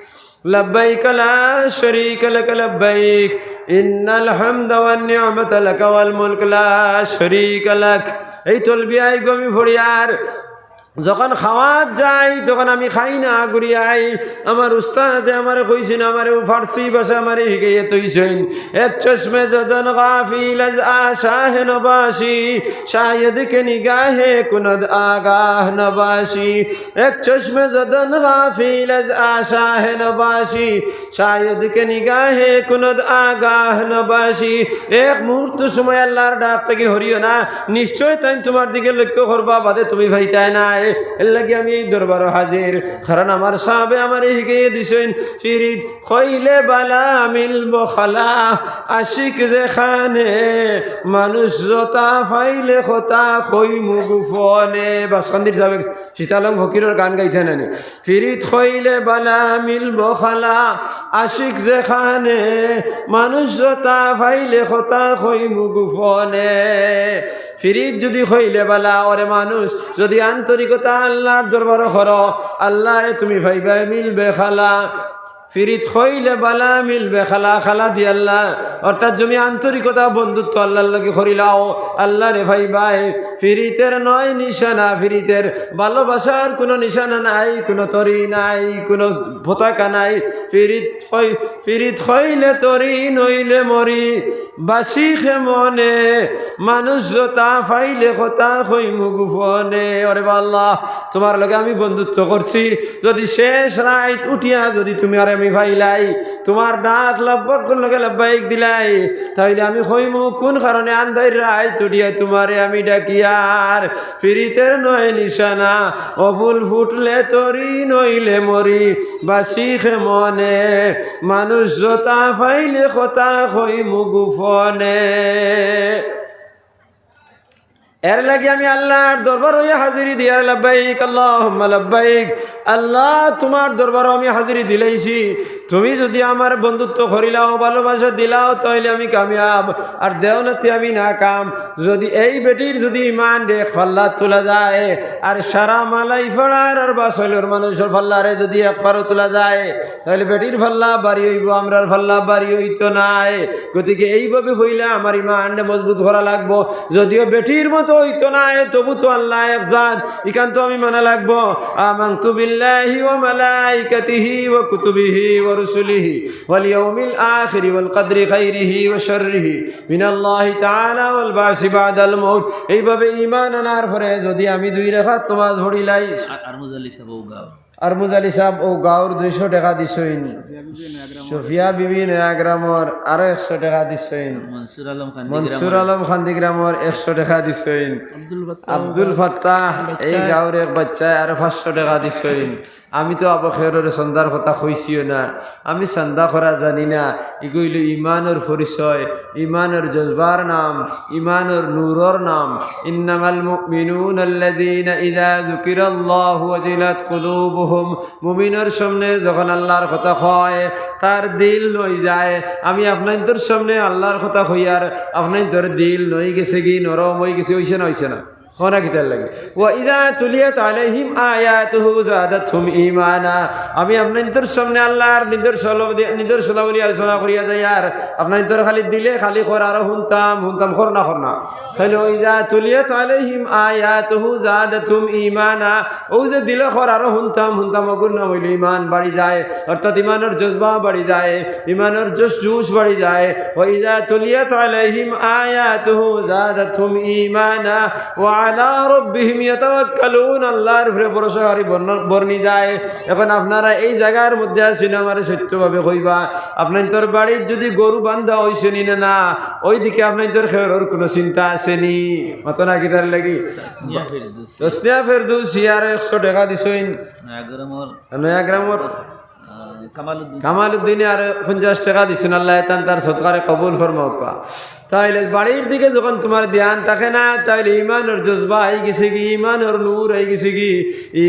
লাব্বাইক লা শরীকা লাকা লাব্বাইক, ইন্নাল হামদা ওয়ান নি'মাতা লাকা ওয়াল মুলক লা শরীকা লাক।" এই তলবিয়াইগু আমি পড়িয়ার যখন খাওয়াত যাই, তখন আমি খাই না, ঘুরি আই। আমার উস্তাদে আমারে কইছইন, আমারে ও ফার্সি ভাষা আমারে হিকাইয়া থইছইন। এক চশমে জদন গাফিল আজ আশা হে নবাসি, শায়দ কে নিগাহে কুনদ আগাহ নবাসি। এক চশমে জদন গাফিল আজ আশা হে নবাসি, শায়দ কে নিগাহে কুনদ আগাহ নবাসি। এক মুহূর্ত সময় আল্লাহর ডাক থাকি হরিও না, নিশ্চয় তাইন তুমার দিকে লক্ষ্য করবা, বাদে তুমি পাইতায় নায়। এর লাগি আমি এই দরবারো হাজির, কারণ আমার সাবে আমারে হিকাইয়া দিছইন, ফিরিত কইলে বালা মিলবো খালা, আশিক যেখানে, মানুষ যতা পাইলে কথা কইমু গোপনে। বাসকান্দির সাবে শীতালম ফকিরর গান গাইতা নানি। ফিরিত কইলে বালা মিলবো খালা, আশিক যেখানে, মানুষ যতা পাইলে কথা কইমু গোপনে। ফিরিত যুদি কইলে বালা, ওরে মানুষ, যুদি আন্তরিকতা আল্লাহর দরবারো করো, আল্লাহরে তুমি পাইবায় মিলবে খালা। ফিরিত কইলে বালা মিলবে খালা, খালা দি আল্লাহ। অর্থাৎ যুদি আন্তরিকতা, বন্ধুত্ব আল্লাহর লাগি করিলাও, আল্লাহরে পাইবায়। ফিরিতের নয় নিশানা, ফিরিতের ভালোবাসার কুনু নিশানা নাই, কুনু তরি নাই, কুনু পতাকা নাই। ফিরিত কই-, ফিরিত কইলে তরি নইলে মরি, বাসি কে মনে, মানুষ যতা পাইলে কথা কইমু গোপনে। ওরে বা আল্লাহ, তুমার লগে আমি বন্ধুত্ব করছি, যুদি শেষ রাইত উঠিয়া যুদি তুমি আর আমি পাইলাই, তুমার ডাক লব্বক লগে লব্বাইক দিলাই, তাইলে আমি কইমু কুন কারণে আন্দাইর রাইত উঠিয়া তুমারে আমি ডাকিয়ার। ফিরিতের নয় নিশানা, ও ফুল ফুটলে তরি নইলে মরি, বাসি কে মনে, মানুষ যতা পাইলে কথা কইমু গোপনে। এর লাগি আমি আল্লাহর দরবার অইয়া হাজিরি দিয়ার, লাব্বাইক আল্লাহুম্মা লাব্বাইক। আল্লাহ, তুমার দরবারো আমি হাজিরি দিলাইছি। তুমি যুদি আমার বন্ধুত্ব করিলাও, ভালোবাসা দিলাও, তাইলে আমি কামিয়াব। আর দেও না তে আমি নাকাম। যুদি এই বেটির যুদি ইমান এক পাল্লা তুলা যায়, আর সারা মালাই ফড়ার আর বাসলর মানুষর পাল্লারে যুদি এক পারো তুলা যায়, তাইলে বেটির পাল্লা ভারি অইবো, আমরার পাল্লা ভারি অইতো নায়। গতিকে এইভাবে অইলে আমার ইমানরে মজবুত করা লাগবো। যুদিও বেটির মতো অইতো নায়, তবু তো আল্লাহ এক জাত, ইখান তো আমি মানা লাগবো। আমানতু বিল্লাহি ওয়া মালাইকাতিহি ওয়া কুতুবিহি ওয়া রুসুলিহি ওয়াল ইয়াউমিল আখিরি ওয়াল কদরি খাইরিহি ওয়া শাররিহি মিনাল্লাহি তাআলা ওয়াল বাসি বাদাল মাউত। এইভাবে ইমান আনার পরে যুদি আমি দুই রাকাত নামাজ পড়িলাই, আর, আর মুজাল্লি সাহেব ও গাও। আর মুজাল্লি সাহেব ও গাউর দুইশো টেকা দিছইন। সুফিয়া বিবি নয়াগ্রামর আরো একশো টেকা দিছইন। মনসুর আলম খান্দি মনসুর গ্রামর। আলম খান্দি গ্রামর একশো টেকা দিছইন। আব্দুল ফাত্তাহ আব্দুল ফাত্তাহ, এই বাচ্চা। গাউর এক বাচ্চায় আরো পাঁচশো টেকা দিছইন। আমি তো আবু খেররে চান্দার কথা কইছিও না, আমি চান্দা করা জানি না। ইগু অইলো ইমানর পরিচয়, ইমানর জজবার নাম, ইমানর নূরর নাম। ইন্নামাল মুমিনুনাল্লাযীনা ইযা যুকিরাল্লাহু ওয়াজিলাত কুলুবুহুম। মুমিনর সামনে যখন আল্লাহর কথা কয়, তার দিল নই যায়। আমি আপনাইন্তর সামনে আল্লাহর কথা কইয়ার, আপনাইন্তর দিল নই গেছেগি, নরম অইগেছে, অইছে না, অইছে না? কও না কিতার লাগি? ওয়া ইযা তুলিয়াত আলাইহিম আয়াতুহু যাদাতহুম ঈমানা। আমি আপনাইন্তর সামনে আল্লাহর নিদর্শন, নিদর্শনাবলী আলোচনা করিয়া যাইয়ার, আপনাইন্তর খালি দিলে খালি কর আরো হুনতাম, হুনতাম, কর না, কর না। তাইলে ওই ইযা তুলিয়াত আলাইহিম আয়াতুহু যাদাতহুম ঈমানা, অউ যে দিলে কর আরো হুনতাম, হুনতাম, অগুর নাম অইলো ইমান বাড়ি যায়, অর্থাৎ ইমানর জজবা বাড়ি যায়, ইমানর জোশ জুশ বাড়ি যায়। ওয়া ইযা তুলিয়াত আলাইহিম আয়াতুহু যাদাতহুম ঈমানা ওয়া আলা রাব্বিহিম ইয়াতাওয়াক্কালুন। আল্লাহর উপরে ভরসাকারী বর্ণ-, বর্ণি যায়। এখন আপনারা এই জাগার মধ্যে আছইন, আমারে সত্যভাবে কইবা, আপনাইন্তর বাড়িত যুদি গরু বান্ধা অইছে নি না, না, ওইদিকে আপনাইন্তর খেয়রর কুনু চিন্তা আছে নি? মাতো না কিতার লাগি? তাসনিয়া ফেরদৌসী। তাসনিয়া ফেরদৌসী আরো একশো টেকা দিছইন। নয়াগ্রামর। নয়াগ্রামর। আহ, কামালউদ্দিন। কামালউদ্দিনে আরো পঞ্চাশ টেকা দিছইন। আল্লায় তান তার সদকারে কবুল ফরমাউক্কা। তাইলে বাড়ির দিকে যখন তুমার ধ্যান থাকে না, তাইলে ইমানর জজবা আইগেছেগি, ইমানর নূর আইগেছেগি।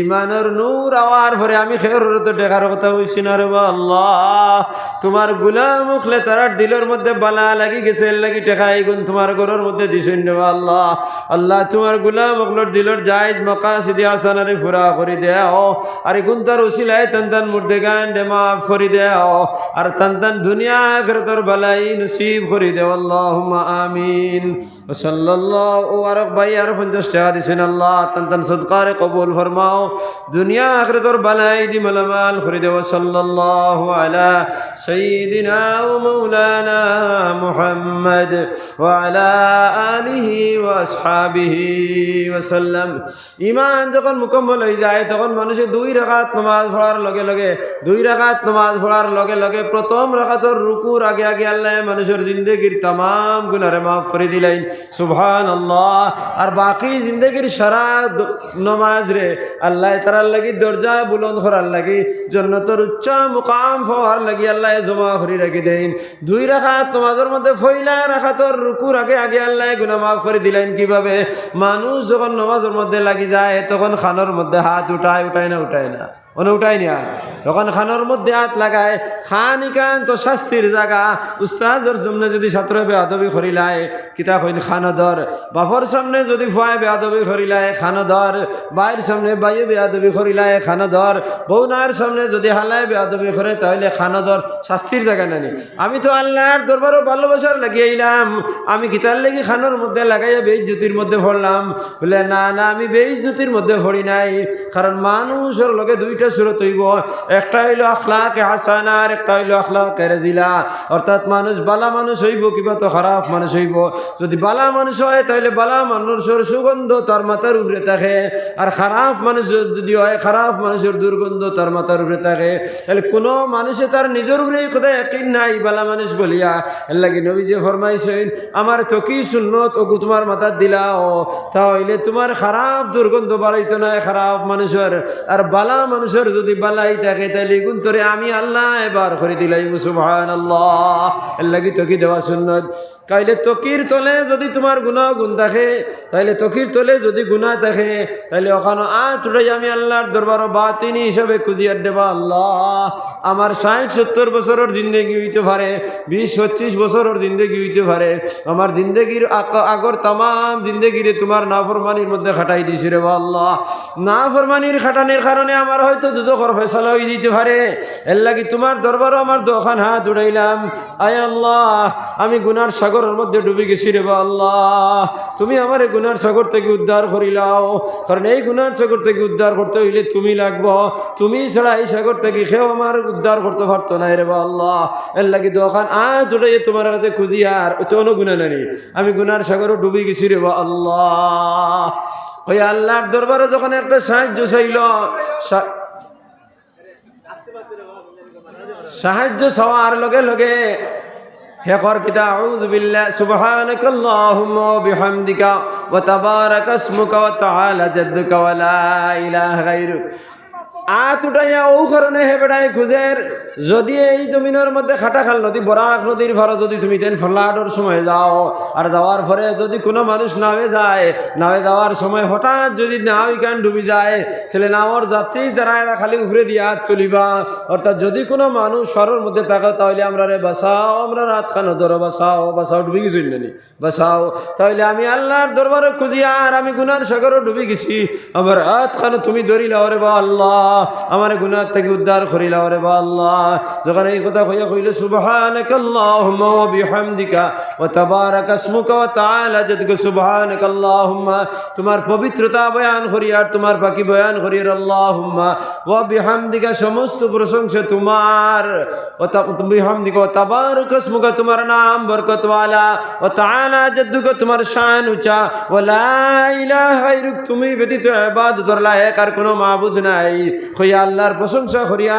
ইমানর নূর আওয়ার পরে আমি খেয়রর তো টেকার কথা কইছি না রে বা আল্লাহ। তুমার গুলাম অকলে তারার দিলর মধ্যে বালা লাগি গেছে, এর লাগি টেকা ইগুন তুমার ঘরর মধ্যে দিছইন রে বা আল্লাহ। আল্লাহ, তুমার গুলাম অকলর দিলর জায়েজ মাকাসিদে হাসানারে পুরা করি দেও। আর ইগুন তার উসিলায় তান তান মুর্দেগান রে মা মাফ করি দেও, আর তান তান দুনিয়া আখিরাতর ভালাই নসিব করি দেও, আল্লাহুম্মা আমিন। ওয়া সাল্লাল্লাহু, আরক ভাই আর পঞ্চাশ টেকা দিছইন, আল্লাহ তান তান সদকারে কবুল ফরমাও, দুনিয়া আখিরাতর ভালাই দি মালামাল করি দেও। ওয়া সাল্লাল্লাহু আলা সাইয়্যিদিনা ওয়া মাওলানা মুহাম্মদ ওয়া আলা আলিহি ওয়া আসহাবিহি ওয়া সাল্লাম। ইমান যখন মুকম্মল অই যায়, তখন মানুষে দুই রাকাত নামাজ পড়ার লগে লগে, দুই রাকাত নামাজ পড়ার লগে লগে প্রথম রাকাতর রুকুর আগে আগে আল্লায় মানুষর জিন্দেগির তামাম গুনারে মাফ করি দিলাইন। সুবহানাল্লাহ। আর বাকি জিন্দেগির সারা দ-, নমাজরে আল্লায় তারার লাগি দরজা বুলন্দ করার লাগি, জন্নতর উচ্চ মুকাম পাওয়ার লাগি আল্লায় জমা করি রাখি দেইন। দুই রাকাত নমাজর মধ্যে পয়লা রাকাতর রুকুর আগে আগে আল্লায় গুনা মাফ করি দিলাইন। কিভাবে? মানুষ যখন নমাজর মধ্যে লাগি যায়, তখন কানর মধ্যে হাত উঠায়, উঠায় না, উঠায় না? মানে উঠায় না। তখন কানর মধ্যে হাত লাগায়, কান ইখান তো শাস্তির জাগা। উস্তাদর সামনে যদি ছাত্র বেয়াদবি করিলায়, কিতা কইন, কানো ধর। বাপর সামনে যদি ফুয়ায় বেয়াদবি করিলায়, কানো ধর। ভাইর সামনে ভাইয়ে বেয়াদবি করিলায়, কানো ধর। বউনার সামনে যদি হালায় বেয়াদবি করে, তাইলে কানো ধর। শাস্তির জাগা নানি? আমি তো আল্লার দরবারো ভালোবাসার লাগি আইলাম, আমি কিতার লাগি কানর মধ্যে লাগাইয়া বেইজ্জতির মধ্যে পড়লাম? বলে, না না, আমি বেইজ্জতির মধ্যে পড়ি নাই। কারণ মানুষর লগে দুইটা সুরত অইবো, একটা অইলো আখলাকে হাসানা, আর একটা অইলো আখলাকে রাজিলা। অর্থাৎ মানুষ বালা মানুষ অইবো কিবা তো খারাপ মানুষ অইবো। যদি বালা মানুষ অয়, তাইলে বালা মানুষর সুগন্ধ তার মাথার উপরে থাকে, আর খারাপ মানুষ যদি অয়, খারাপ মানুষর দুর্গন্ধ তার মাথার উপরে থাকে। তাইলে কুনু মানুষে তার নিজর উপরে এই কথা ইয়াকিন নাই, বালা মানুষ বলিয়া। এর লাগি নবীজি ফরমাইছইন, আমার তকি সুন্নত অগু তুমার মাথাত দিলাও, তা অইলে তুমার খারাপ দুর্গন্ধ বারইতো নায় খারাপ মানুষর। আর বালা মানুষর যদি বালাই থাকে, তাইলে ইগুন তরে আমি আল্লায় বার করি দিলাইমু। সুবহানাল্লাহ। এর লাগি তকি দেওয়া সুন্নত। তাইলে তকির তলে যদি তুমার গুনা গুন থাকে, তাইলে তকির তলে যদি গুনা থাকে, তাইলে অখানো আত উঠাই আমি আল্লার দরবারো বাতিনি হিসাবে খুজিয়ার দেবা, আল্লাহ, আমার ষাইট সত্তর বছরর জিন্দেগি অইতো পারে, বিশ পঁচিশ বছরর জিন্দেগি অইতো পারে, আমার জিন্দেগির আগ-, আগর তামাম জিন্দেগিরে তুমার নাফরমানির মধ্যে কাটাই দিছি রেবা আল্লাহ। নাফরমানির কাটানির কারণে আমার হয়তো দুজখর ফয়সালা অই দিতো পারে। এর লাগি তুমার দরবারো আমার দুখান হাত উঠাইলাম। আয় আল্লাহ, আমি গুনার সাগরর মধ্যে ডুবি গেছি রেবা আল্লাহ, তুমি আমারে গুনার সাগর থাকি উদ্ধার করিলাও। কারণ এই গুনার সাগর থাকি উদ্ধার করতে অইলে তুমি লাগবো, তুমি ছাড়া এই সাগর থাকি কেউ আমার উদ্ধার করতো পারতো নায় রেবা আল্লাহ। এর লাগি দুখান আত উঠাইয়া তুমার কাছে খুজিয়ার, অইতো অনো গুনা নানি, আমি গুনার সাগরো ডুবি গেছি রেবা আল্লাহ। ওই আল্লার দরবারো যখন একটা সাহায্য চাইলো, সা-, সাহায্য চাওয়ার লগে লগে হে কর কিতা, আউযু বিল্লাহ, সুবহানাকাল্লাহুম্মা ওয়া বিহামদিকা ওয়া তাবারাকা ইসমুকা ওয়া তাআলা জাদ্দুকা ওয়া লা ইলাহা গায়রুক। আত উঠাইয়া অউ কারণে হে বেটায় খুজের, যদি এই জমিনর মধ্যে খাটাখাল নদী, বরাক নদীর পারো যদি তুমি তাইন ফ্লাডর সময় যাও, আর যাওয়ার পরে যদি কুনু মানুষ নাওয়ে যায়, নাওয়ে যাওয়ার সময় হঠাৎ যদি নাও ইখান ডুবি যায়, তাইলে নাওর যাত্রী যারা এরা খালি উপরেদি আত তুলিবা। অর্থাৎ যদি কুনু মানুষ পারর মধ্যে থাকে, তাইলে আমরারে বাচাও, আমরার আতখানো ধরো, বাচাও, বাচাও, ডুবি গেছি নানি, বাচাও। তাইলে আমি আল্লার দরবারো খুজিয়ার, আমি গুনার সাগরো ডুবি গেছি, আমার আতখানো তুমি ধরিলাও রেবা আল্লাহ, আমারে গুনা থাকি উদ্ধার করিলাও রেবা আল্লাহ। যখন এই কথা কইয়া কইলো, সুবহানাকাল্লাহুম্মা ওয়া বিহামদিকা ওয়া তাবারাকা ইসমুকা ওয়া তাআলা জাদ্দুকা, সুবহানাকাল্লাহুম্মা, তুমার পবিত্রতা বয়ান করিয়ার, তুমার পাকি বয়ান করিয়ার, আল্লাহুম্মা ওয়া বিহামদিকা, সমস্ত প্রশংসা তুমার, ওয়া তা-, বিহামদিকা ওয়া তাবারাকা ইসমুকা, তুমার নাম বরকতওয়ালা, ওয়া তাআলা জাদ্দুকা, তুমার শান উচা, ওয়া লা ইলাহা গায়রুক, তুমি ব্যতীত ইবাদতর লায়েক আর কুনু মাবুদ নাই। কইয়া আল্লার প্রশংসা করিয়া,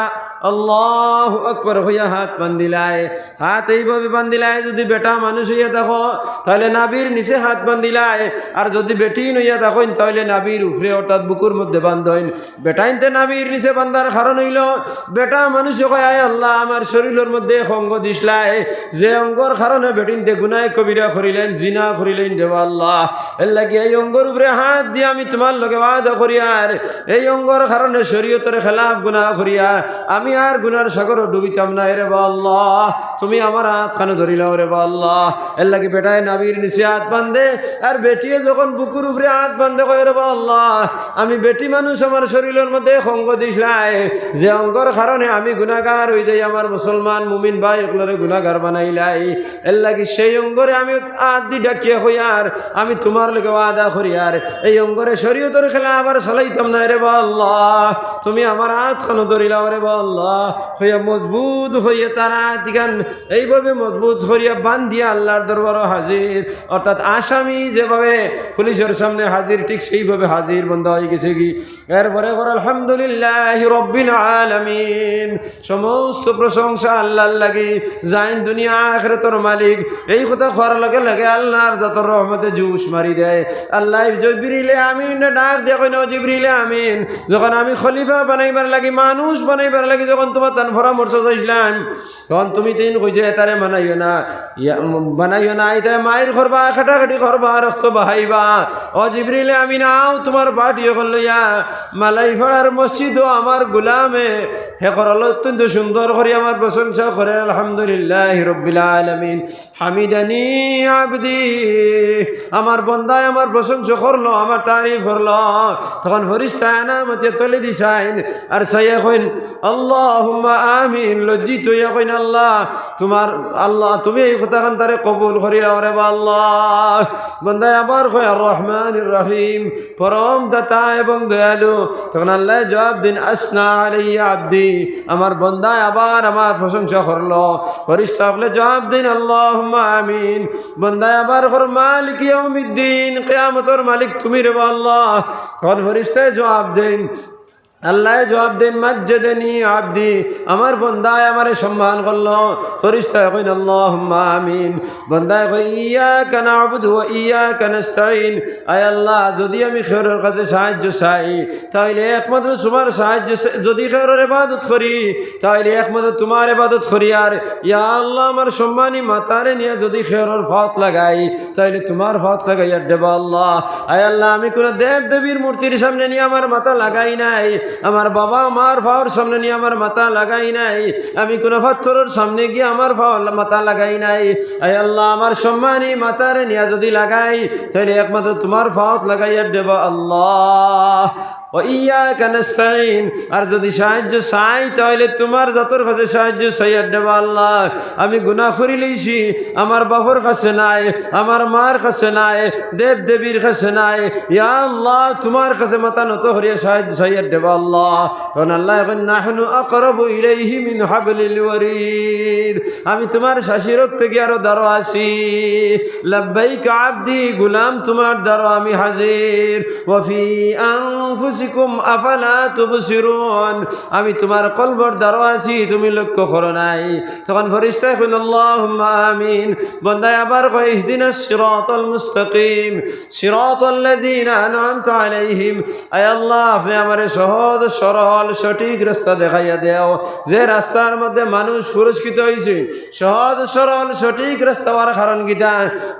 আল্লাহু আকবার কইয়া হাত বান্ধিলায়। হাত এইভাবে বান্ধিলায়, যদি বেটা মানুষ অইয়া থাকো, তাইলে নাভির নিচে হাত বান্ধিলায়, আর যদি বেটিন অইয়া থাকইন, তাইলে নাভির উপরে অর্থাৎ বুকুর মধ্যে বান্ধইন। বেটাইন্তে নাভির নিচে বান্ধার কারণ অইলো, বেটা মানুষে কয়, আয় আল্লাহ, আমার শরীলর মধ্যে এক অঙ্গ দিছলায়, যে অঙ্গর কারণে বেটিন্তে গুনায় কবিরা করিলাইন, জিনা করিলাইন রেবা আল্লাহ। এর লাগি এই অঙ্গর উপরে হাত দিয়া আমি তুমার লগে ওয়াদা করিয়ার, এই অঙ্গর কারণে শরীয়তর খেলাফ গুনা করিয়া আমি আর গুনার সাগরো ডুবিতাম না রে বা আল্লাহ, তুমি আমার আতখানো ধরিলাও রে বা আল্লাহ। এরলাগি বেটায় নাভির নিচে আত বান্ধে, আর বেটিয়ে যখন বুকুর উপরে আত বান্ধে কয়, "রে বা আল্লাহ, আমি বেটি মানুষ, আমার শরীলর মধ্যে এক অঙ্গ দিছলায়, যে অঙ্গর কারণে আমি গুনাগার অই যাই, আমার মুসলমান মুমিন ভাই অকলরে গুনাগার বানাইলাই, এরলাগি সেই অঙ্গরে আমি আত দি ডাকিয়া কইয়ার, আমি তুমার লগে ওয়াদা করিয়ার, এই অঙ্গরে শরীয়তর খেলাফ আর চালাইতাম না রে বা আল্লাহ, তুমি আমার আতখানো ধরিলাও রে বা আল্লাহ।" কইয়া মজবুত করিয়া তার আতখান এইভাবে মজবুত করিয়া বান্ধিয়া আল্লাহর দরবারো হাজির, অর্থাৎ আসামি যেভাবে পুলিশর সামনে হাজির, ঠিক সেইভাবে হাজির বন্দা অই গেছেগি। এরপরে কর, "আলহামদুলিল্লাহি রাব্বিল আলামিন।" সমস্ত প্রশংসা আল্লাহর লাগি, যেইন দুনিয়া আখিরাতর মালিক। এই কথা কওয়ার লগে লগে আল্লাহর জাতর রহমতে জোশ মারি দেয়। আল্লায় জিবরিলে আমিনরে ডাক দিয়া কইন, "ও জিবরিলে আমিন, যখন আমি খলিফা বানাইবার লাগি, মানুষ বানাইবার লাগি যখন তুমার তান পরামর্শ চাইছলাম, তখন তুমি তিন কইছো, 'এতারে বানাইও না, ইয়া, উম, বানাইও না, ইতায় মাইর করবা, কাটাকাটি করবা, রক্ত বাহাইবা।' ও জিবরিলে আমিন, আও তুমার পার্টি অকল লইয়া মালাইপাড়ার মসজিদো আমার গুলামে হে করল অত্যন্ত সুন্দর করি আমার প্রশংসা করে, আলহামদুলিল্লাহি রাব্বিল আলামিন।" "হামিদানি আবদি, আমার বন্দায় আমার প্রশংসা করলো, আমার তারিফ করলো।" তখন ফিরিস্তায় আনামতে তলে দিছাইন, আর চাইয়া কইন, "আল্লাহুম্মা আমিন।" লজ্জিত অইয়া কইন, "আল্লাহ, তুমার, আল্লাহ, তুমি এই কথাখান তারে কবুল করিলাও রে বা আল্লাহ।" বন্দায় আবার কয়, "আর রহমানির রহিম।" পরম দাতা এবং দয়ালু। তখন আল্লায় জবাব দেইন, "আসনা আলাইয়া আবদি।" আমার বন্দায় আবার আমার প্রশংসা করলো। ফিরিস্তা অকলে জবাব দেইন, "আল্লাহুম্মা আমিন।" বন্দায় আবার কর, "মালিকি ইয়াউমিদ্দিন।" কিয়ামতর মালিক তুমি রে বা আল্লাহ। তখন ফিরিস্তায় জবাব দেইন, আল্লায় জবাব দেইন, "মাজজাদানি আবদি।" আমার বন্দায় আমারে সম্মান করলো। ফিরিস্তায় কইন, "আল্লাহুম্মা আমিন।" বন্দায় কয়, "ইয়াকা না'বুদু ওয়া ইয়াকা নাস্তাইন।" আয় আল্লাহ, যদি আমি কেউরর কাছে সাহায্য চাই, তাইলে একমাত্র তুমার সাহায্য চা-, যদি কেউরর ইবাদত করি, তাইলে একমাত্র তুমার ইবাদত করি। আর ইয়া আল্লাহ, আমার সম্মানী মাতারে নিয়া যদি কেউরর পাওত লাগাই, তাইলে তুমার পাওত লাগাইয়ার রে বা আল্লাহ। আয় আল্লাহ, আমি কুনু দেব দেবীর মূর্তির সামনে নিয়া আমার মাথা লাগাই নাই, আমার বাবা মার পাওর সামনে নিয়া আমার মাথা লাগাই নাই, আমি কুনু পাথরর সামনে গিয়া আমার পাও লা-, মাথা লাগাই নাই। আয় আল্লাহ, আমার সম্মানী মাতারে নিয়া যদি লাগাই, তাইলে একমাত্র তুমার পাওত লাগাইয়ার রে বা আল্লাহ। ওয়া ইয়াকা নাস্তাইন, আর যদি সাহায্য চাই, তাইলে তুমার জাতর কাছে সাহায্য চাইয়ার রে বা আল্লাহ। আমি গুনাহ করিলাইছি, আমার বাপর কাছে নাই, আমার মার কাছে নাই, দেব দেবীর কাছে নাই। ইয়া আল্লাহ, তুমার কাছে মাথা নত করিয়া সাহায্য চাইয়ার রে বা আল্লাহ। তখন আল্লায় কইন, "নাহনু আকরাবু ইলাইহি মিন হাবলিল ওয়ারিদ।" আমি তুমার শাশির থাকি আরো দারো আছি। "লাব্বাইকা আবদি", গুলাম, তুমার দারো আমি হাজির। "ওয়া ফি আনফুসিকুম আফালা তুবসিরুন", আমি তুমার কলবর দারো আছি, তুমি লক্ষ্য করো নাই। তখন ফিরিস্তায় কইন, "আল্লাহুম্মা আমিন।" বন্দায় আবার কয়, "ইহদিনাস সিরাতাল মুস্তাকিম, সিরাতাল্লাযিনা আনআমতা আলাইহিম।" আয় আল্লাহ, আপনে আমারে সহজ, সরল, সঠিক রাস্তা দেখাইয়া দেও, যে রাস্তার মধ্যে মানুষ পুরস্কৃত অইছে। সহজ, সরল, সঠিক রাস্তা অওয়ার কারণ কিতা?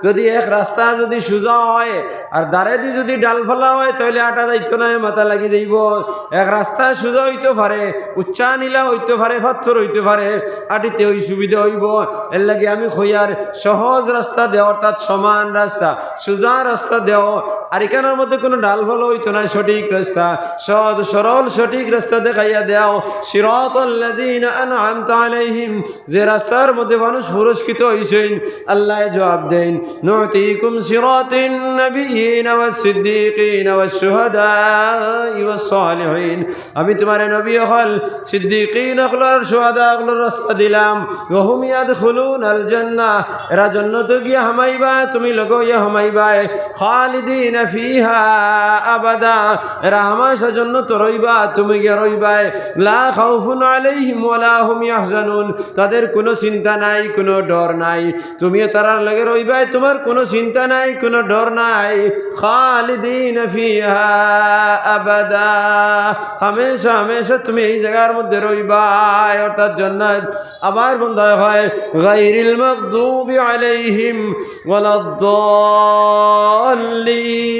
যদি এক রাস্তা যদি সুজা অয়, আর দারেদি যদি ডালপালা অয়, তাইলে আটা যাইতো নায়, মাথা লাগি যাইবো। এক রাস্তা সুজা অইতো পারে, উচ্চা নিলা অইতো পারে, পাথর অইতো পারে, আটিতে অসুবিধা অইবো। এরলাগি আমি কইয়ার সহজ রাস্তা দেও, অর্থাৎ সমান রাস্তা, সুজা রাস্তা দেও। আর ইখানর মধ্যে কুনু ডালপালা অইতো নায়, সঠিক রাস্তা, সহজ, সরল, সঠিক রাস্তা দেখাইয়া দেও। সিরাতাল্লাযিনা আনআমতা আলাইহিম, যে রাস্তার মধ্যে মানুষ পুরস্কৃত অইছইন, আল্লায় জবাব দেইন, "নুতিকুম সিরাতান নাবিয়্যিনা ওয়াস সিদ্দিকিনা ওয়াস শুহাদাই ওয়াস সালিহিন।" আমি তুমারে নবী অকল, সিদ্দিকিন অকল আর শুহাদা অকলর রাস্তা দিলাম। "ওয়া হুম ইয়াদখুলুনাল জান্নাহ", এরা জন্নতো গিয়া হামাইবা, তুমি লগে অইয়া হামাইবায়। "খালিদিনা ফিহা আবাদা", এরা হামেশা জন্নতো রইবা, তুমি গিয়া রইবায়। "লা খাউফুন আলাইহিম ওয়া লা হুম ইয়াহজানুন", তাদের কুনু চিন্তা নাই, কুনু ডর নাই। তুমিও তারার লগে রইবায়, তুমার কুনু চিন্তা নাই, কুনু ডর নাই। "খালিদিনা ফিহা আবাদা", হামেশা হামেশা তুমি এই জাগার মধ্যে রইবায়, অর্থাৎ জান্নাত। আবার বন্দায় কয়, "গায়রিল মাগদুবি আলাইহিম ওয়ালাদ দাল্লিন।"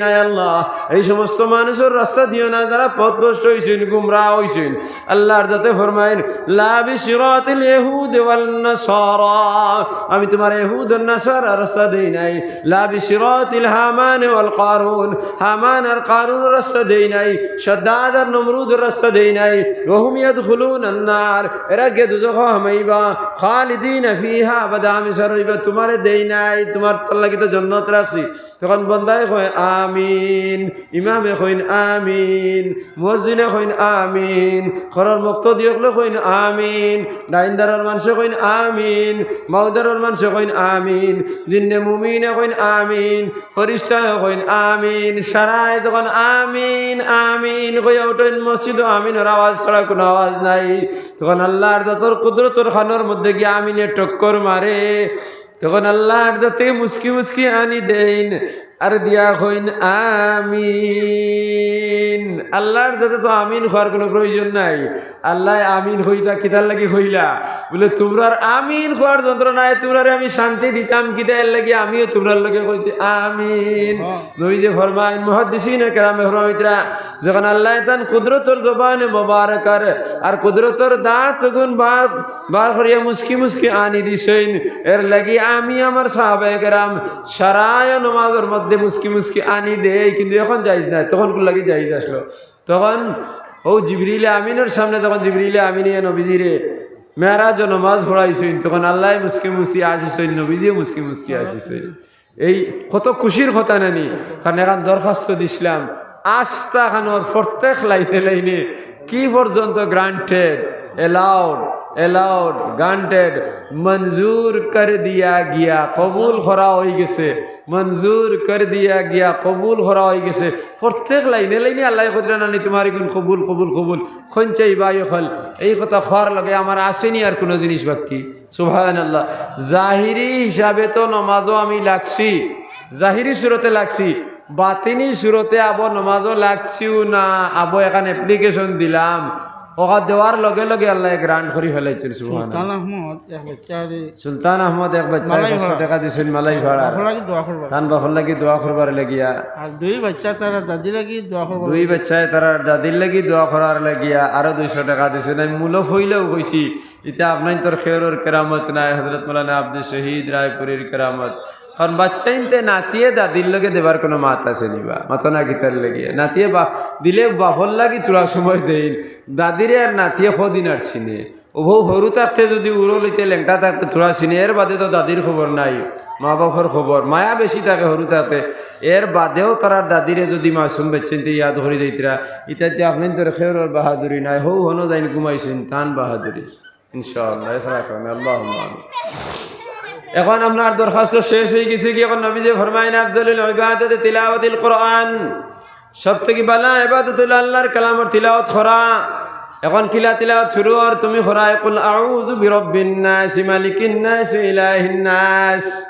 আয় আল্লাহ, এই সমস্ত মানুষর রাস্তা দিও না, যারা পথভ্রষ্ট অইছইন, গুমরাহ অইছইন। আল্লাহর জাতে ফরমাইন, লা বিসিরাতিল ইয়াহুদি ওয়ান নাসারা, আমি তুমার ইহুদ আর নাসারার রাস্তা দেই নাই। লা বিসিরাতিল হামান ওয়াল কারুন, হামান আর কারুনর রাস্তা দেই নাই। সাদ্দাদ আর নমরুদর রাস্তা দেই নাই। ওয়া হুম ইয়াদখুলুনান নার, এরা গিয়া দুজখো হামাইবা। খালিদিনা ফিহা আবাদা, হামেশা রইবা। তুমারে দেই নাই, তুমার, তার লাগি তো জন্নত রাখছি। তখন বন্দায় কয়, আমিন। ইমামে কইন, আমিন। মুয়াজ্জিনে কইন, আমিন। ঘরর মুক্তাদি অকলে কইন, আমিন। ডাইনদারর মানষে কইন, আমিন। বাউদারর মানষে কইন, আমিন। জিন্নে মুমিনে কইন, আমিন। ফিরিস্তায় কইন, আমিন। সারায় তখন আমিন, আমিন কইয়া উঠইন, মসজিদো আমিনর আওয়াজ ছাড়া কুনু আওয়াজ নাই। তখন আল্লাহর জাতর কুদরতর খানর মধ্যে গিয়া আমিনে টক্কর মারে। তখন আল্লাহর জাতে মুস্কি মুস্কি আনি দেইন, আর দিয়া কইন, আমিন। আল্লাহর জাতে তো আমিন কওয়ার কুনু প্রয়োজন নাই। আল্লায় আমিন কইতা কিতার লাগি কইলা? বুলে, তুমরার আমিন কওয়ার যন্ত্রণায় তুমরারে আমি শান্তি দিতাম কিতা, এর লাগি আমিও তুমরার লগে কইছি, আমিন। নবীজি ফরমাইন, মুহাদ্দিসিনে কেরামে ফরমাইতরা, যখন আল্লায় তান কুদরতর জবানে মোবারকার আর কুদরতর দাঁত গুন বার, বার করিয়া মুস্কি মুস্কি আনি দিছইন, এর লাগি আমি আমার সাহাবায়ে কেরাম সারায় নমাজর মধ্যে মুস্কি মুস্কি আনি দেই, কিন্তু এখন জায়েজ নাই, তখন কুন লাগি জায়েজ আসলো? তখন ও জিবরিল আমিনর সামনে, তখন জিবরিল আমিনে নবীজিরে মেরাজ নমাজ পড়াইছইন, তখন আল্লায় মুস্কি মুস্কি আসিছইন, নবীজিও মুস্কি মুস্কি আসিছইন। এই কত খুশির কথা নানি? কারণ এখান দরখাস্ত দিছলাম, আস্তা খানর প্রত্যেক লাইনে লাইনে কি পর্যন্ত গ্রান্টেড, অ্যালাউড, অ্যালাউড, গ্রান্টেড, মঞ্জুর কর দিয়া গিয়া, কবুল করা অইগেছে, মঞ্জুর কর দিয়া গিয়া, কবুল করা অইগেছে। প্রত্যেক লাইনে লাইনে আল্লায় কইতরা নানি, তুমার ইগুন কবুল, কবুল, কবুল। কইন চাই ভাই অকল, এই কথা কওয়ার লগে আমার আছেনি আর কুনু জিনিস বাকি? সুবহানাল্লাহ। জাহিরি হিসাবে তো নমাজো আমি লাগছি, জাহিরি সুরতে লাগছি, বাতিনি সুরতে আবো নমাজো লাগছিউ না, আবো এখান application দিলাম, ওখান দেওয়ার লগে লগে আল্লায় গ্রান্ট করি ফালাইছইন। সুবহানাল্লাহ। সুলতান আহমদ এক বাচ্চারে সুলতান আহমদ এক বাচ্চায় পাঁচশো টেকা দিছইন মালাইপাড়ার। বাফর লাগি দোয়া করবার। তান বাফর লাগি দোয়া করবার লাগিয়া। আর দুই বাচ্চায় তারার দাদির লাগি দোয়া করবার। দুই বাচ্চায় তারার দাদির লাগি দোয়া করার লাগিয়া আরো দুইশো টেকা দিছইন। আমি মূলো পইলাউ কইছি, ইতা আপনাইনতর কেউরর কেরামত নায়, হযরত মাওলানা আব্দুশ শহীদ রায়পুরীর কেরামত। কারণ বাচ্চাইন্তে নাতিয়ে দাদির লগে দেবার কুনু মাত আছেনি বা? মাতো না কিতার লাগিয়া? নাতিয়ে বা-, দিলে বাফর লাগি থুড়া সময় দেইন, দাদিরে আর নাতিয়ে কয়দিন আর চিনে? অউ হরু থাকতে যুদি উরো লইতে লেংটা থাকতে থুড়া চিনে, এর বাদে তো দাদির খবর নাই, মা-বাফর খবর, মায়া বেশি থাকে হরু থাকতে। এর বাদেও তারার দাদিরে যুদি মাসুম বাচ্চাইন্তে ইয়াদ করি যাইতরা, ইতাতে আপনাইনতর কেউরর বাহাদুরি নায়, হউ হনো যাইন ঘুমাইছইন, তান বাহাদুরি। ইনশাআল্লাহ, এছাড়া কেউ নাই। আল্লাহুম্মা আমিন। এখন আপনার দরখাস্ত শেষ অইগেছে কি? এখন নবীজি ফরমাইন, আফজালুল ইবাদাতি তিলাওয়াতুল কুরআন। সব থাকি ভালা ইবাদত অইলো আল্লাহর কালামর তিলাওয়াত করা। এখন কিলা তিলাওয়াত শুরু অর? তুমি করায়, কুল আউযু বিরাব্বিন নাস, মালিকিন নাস, ইলাহিন নাস।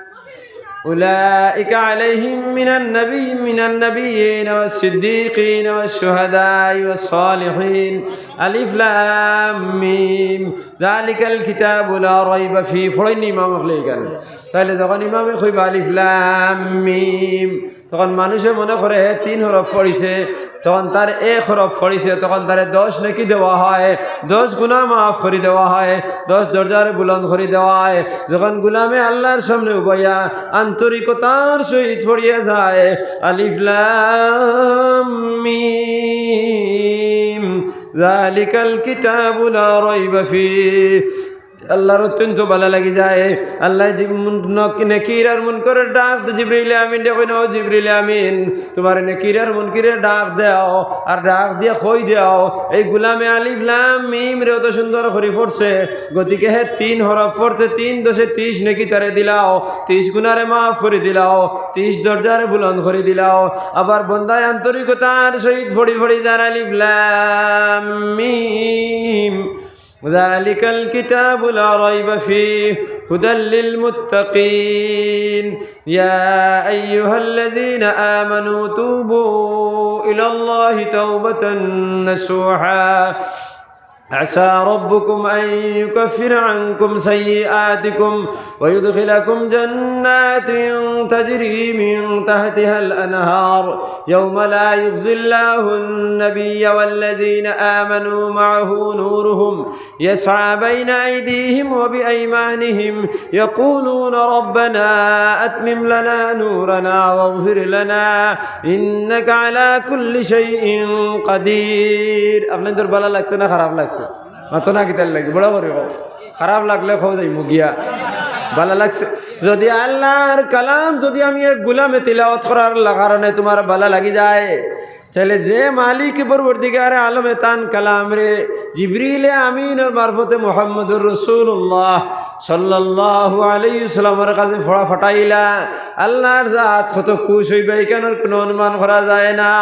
উলাইকা আলাইহিম মিনান নাবী, মিনান নাবিয়্যিন ওয়াস সিদ্দীকিন ওয়াস শুহাদাই ওয়াস সালিহিন। আলিফ লাম মিম। যালিকাল কিতাবু লা রাইবা ফি। পড়ইন নি ইমাম অকলে ইখান? তাইলে যখন ইমামে কইবা আলিফ লাম মিম, তখন মানুষে মনে করে হে তিন হরফ পড়ছে, তখন তার এক হরফ পড়ছে, তখন তারে দশ নেকি দেওয়া হয়, দশ গুনা মাফ করি দেওয়া হয়, দশ দরজারে বুলন্দ করি দেওয়া হয়। যখন গুলামে আল্লাহর সামনে উবাইয়া আন্তরিকতার সহিত পড়িয়া যায়, আলিফ লাম মিম, যালিকাল কিতাবু লা রাইবা ফি, আল্লাহর অত্যন্ত ভালা লাগি যায়। আল্লায় জি-, মুন-, নক-, নেকির আর মুনকরর ডাক দে, জিবরিল আমিনরে কইন, "ও জিবরিল আমিন, তুমার নেকির আর মুনকিরে ডাক দেও, আর ডাক দিয়া কই দেও, এই গুলামে আলিফ লাম মিমরে অত সুন্দর করি পড়ছে, গতিকে হে তিন হরফ পড়ছে, তিন দশে তিশ নেকি তারে দিলাও, তিশ গুনারে মাফ করি দিলাও, তিশ দরজারে বুলন্দ করি দিলাও।" আবার বন্দায় আন্তরিকতার সহিত পড়ি পড়ি যার আলিফ লাম মিম। ذلك الكتاب لا ريب فيه هدى للمتقين. يا أيها الذين آمنوا توبوا إلى الله توبة نصوحا. عسى ربكم أن يكفر عنكم سيئاتكم ويدخلكم جنات تجري من تحتها الأنهار يوم لا يخزي الله النبي والذين آمنوا معه نورهم يسعى بين أيديهم وبأيمانهم يقولون ربنا أتمم لنا نورنا واغفر لنا إنك على كل شيء قدير. আপনাদের ভালা লাগছে না খারাপ লাগছে? মাতো না কিতার লাগি? বড় করি কও। খারাপ লাগলে কও যাইমু গিয়া। ভালা লাগছে? যদি আল্লাহর কালাম যদি আমি এক গুলামে তিলাওয়াত করার লা-, কারণে তুমার ভালা লাগি যায়, তাইলে যে মালিক পরওয়ারদিগারে আলমে তান কালামরে জিবরিলে আমিনর মারফতে মুহাম্মদুর রাসূলুল্লাহ সাল্লাল্লাহু আলাইহি ওয়াসাল্লামর কাছে পড়া ফাটাইলা, আল্লাহর জাত কত খুশ অইবা, ইখানর কুনু অনুমান করা যায় না।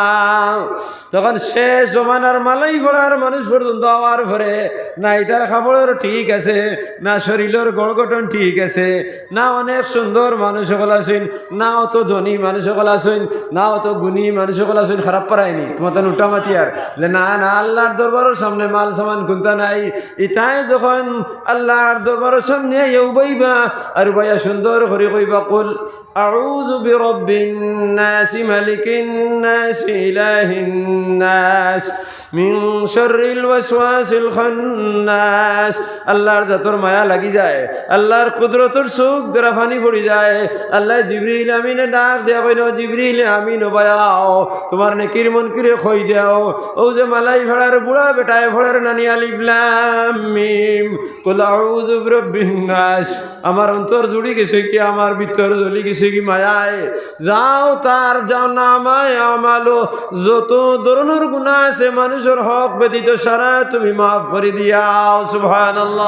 তখন শেষ জমানার মালাই পড়ার মানুষ পর্যন্ত আওয়ার পরে না ইতার কাপড়র ঠিক আছে, না শরীলর গড় গঠন ঠিক আছে, না অনেক সুন্দর মানুষ অকল আছইন, না অত ধনী মানুষ অকল আছইন, না অত গুণী মানুষ অকল আছইন, খারাপ পারায়নি, তুমার তান উল্টা মাতিয়ার। যে না, না, আল্লাহর দরবারর সামনে মাল সামান কুন্তা নাই। ইতায় যখন আল্লাহর দরবারর সামনে আইয়া উবাইবা, আর উবাইয়া সুন্দর করি কইবা, قل أعوذ برب الناس ملك الناس إله الناس من شر الوسواس الخناس। আল্লাহর জাতর মায়া লাগি যায়, আল্লাহর কুদরতর চউখ দ্বারা পানি পড়ি যায়। আল্লায় জিবরিল আমিনে ডাক দিয়া কইন, "জিবরিল আমিন, ও বায়া, তুমার নেকির মুনকিরে কই দেও।" অউ যে মালাই পড়ার বুড়া বেটায় পড়ের নানি আলিফ লাম মিম, কুল আউযু বিরাব্বিন নাস। আমার অন্তর জুড়ি গেছে কি, আমার ভিতর জ্বলি গেছে কি মায়ায়। যাও তার জানামায় আমালো যত ধরনর গুনা আছে মানুষর হক ব্যতীত সারা তুমি মাফ করি দিয়াও। সুবহানাল্লাহ।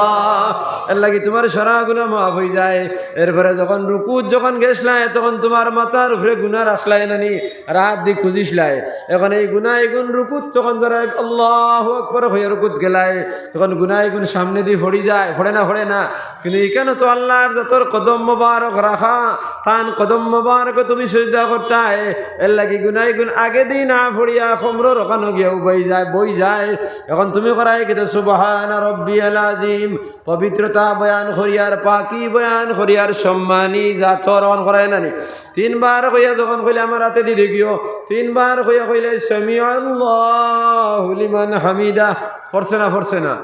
এর লাগি তুমার সারা গুনা মাফ অই যায়। এরপরে যখন রুকুত যখন গেছলায় তখন তুমার মাথার উপরে গুনা রাখছলায় নানি, রাত দি খুঁজিছলায়। এখন এই গুনা ইগুন রুকুত যখন ধরায় আল্লাহু আকবার কইয়া রুকুত গেলায়, তখন গুনা ইগুন সামনেদি পড়ি যায়, পড়ে না, পড়ে না। কিন্তু ইখানো তো আল্লাহর জাতর কদম মোবারক রাখা, তান কদম মোবারকো তুমি সিজদা করতায়, এর লাগি গুনা ইগুন আগেদি না পড়িয়া কমরর অখানো গিয়া উবাই যায়, বই যায়। এখন তুমি করায় কিতা? সুবহানা রব্বিয়াল আযীম, পবিত্রতা বয়ান করিয়ার, পাকি বয়ান করিয়ার, সম্মানী জাতর অখান করায় নানি। তিনবার কইয়া যখন কইলে আমার আতেদি দেখিও, তিনবার কইয়া কইলে সামিআল্লাহু লিমান হামিদা, পড়ছে না, পড়ছে না?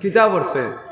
কিতা পড়ছে?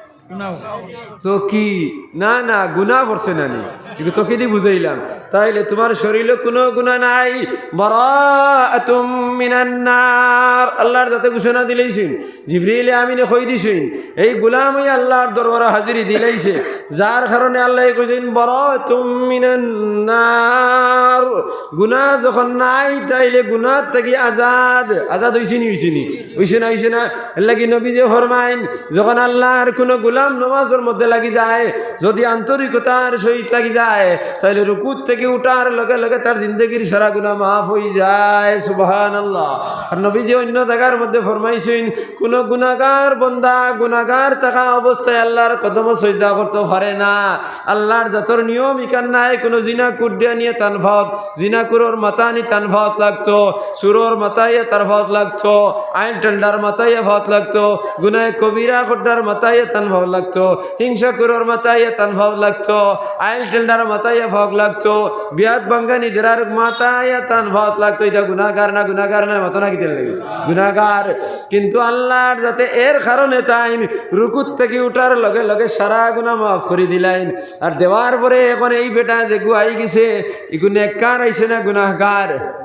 তো কি? না, না, গুনা পড়ছে নানি। ইগু তো কিদি বুঝাইলাম? তাইলে তুমার শরীলো কুনু গুনা নাই। বারাআতুম মিনান নার। আল্লাহর জাতে ঘোষণা দিলাইছইন, জিবরিল আমিনে কই দিছইন, এই গুলাম অউ আল্লাহর দরবারো হাজিরি দিলাইছে, যার কারণে আল্লায় কইছইন, "বারাআতুম মিনান নার।" গুনা যখন নাই, তাইলে গুনার থাকি আজাদ। আজাদ অইছে নি, অইছে নি? অইছে না, অইছে না? এর লাগি নবীজিয়ে ফরমাইন, যখন আল্লাহর কুনু গুলাম নমাজর মধ্যে লাগি যায়, যদি আন্তরিকতার সহিত লাগি যায়, তাইলে রুকুত থাকি উঠার লগে লগে তার জিন্দেগির সারা গুনা মাফ অই যায়। সুবহানাল্লাহ। আর নবীজিয়ে অইন্য জাগার মধ্যে ফরমাইছইন, কুনু গুনাগার বন্দা গুনাগার থাকা অবস্থায় আল্লাহর কদমো সিজদা করতো পারে না। আল্লাহর জাতর নিয়ম ইখান নায়, কুনু জিনা কুরর মাথা আনি তান পাওত, জিনা কুরর মাথা আনি তান পাওত লাগতো, চুরর মাথা আইয়া তার পাওত লাগতো, আইল টেন্ডার মাথা আইয়া পাওত লাগতো, গুনায় কবিরা কররার মাথা আইয়া তান পাওত লাগতো, হিংসা কুরর মাথা আইয়া তান পাওত লাগতো, আইল টেন্ডার মাথা আইয়া পাওত লাগতো, বিয়াত ভাঙ্গানি দেরার মাথা আইয়া তান পাওত লাগতো। ইটা গুনাগার না, গুনাগার না, মাতো না কিতার লাগি? গুনাগার। কিন্তু আল্লাহর জাতে এর কারণে তাইন রুকুত থাকি উঠার লগে লগে সারা গুনা মাফ করি দিলাইন। আর দেওয়ার পরে এখন এই বেটা যেগু আই গেছে, ইগু নেককার আইছে না গুনাগার?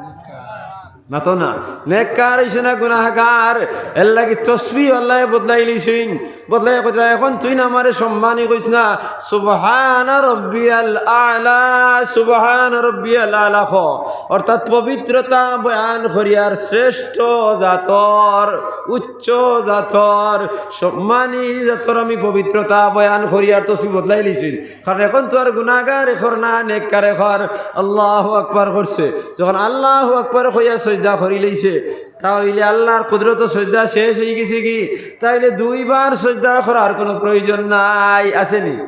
মাতো না, নেককার আইছে না গুনাগার? এর লাগি তসবিহ আল্লায় বদলাইলিছইন, বদলাইয়া কইরা, "এখন তুইন আমারে সম্মানী কইস না, সুবহানা রব্বিয়াল আলা, সুবহানা রব্বিয়াল আলা" ক। অর্থাৎ পবিত্রতা বয়ান করিয়ার শ্রেষ্ঠ জাতর, উচ্চ জাতর, সম্মানী জাতর আমি পবিত্রতা বয়ান করিয়ার তসবিহ বদলাইলিছইন। কারণ এখন তো আর গুনাগারে কর না, নেককারে কর। আল্লাহু আকবার করছে, যখন আল্লাহু আকবার কইয়া সজদা করিলাইছে, তা অইলে আল্লাহর কুদরতো সজদা শেষ অই গেছে কি? তাইলে দুইবার সজদা করার কুনু প্রয়োজন নাই, আছে নি?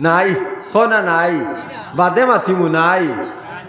নাই, কও না নাই, বাদে মাতিমু নাই,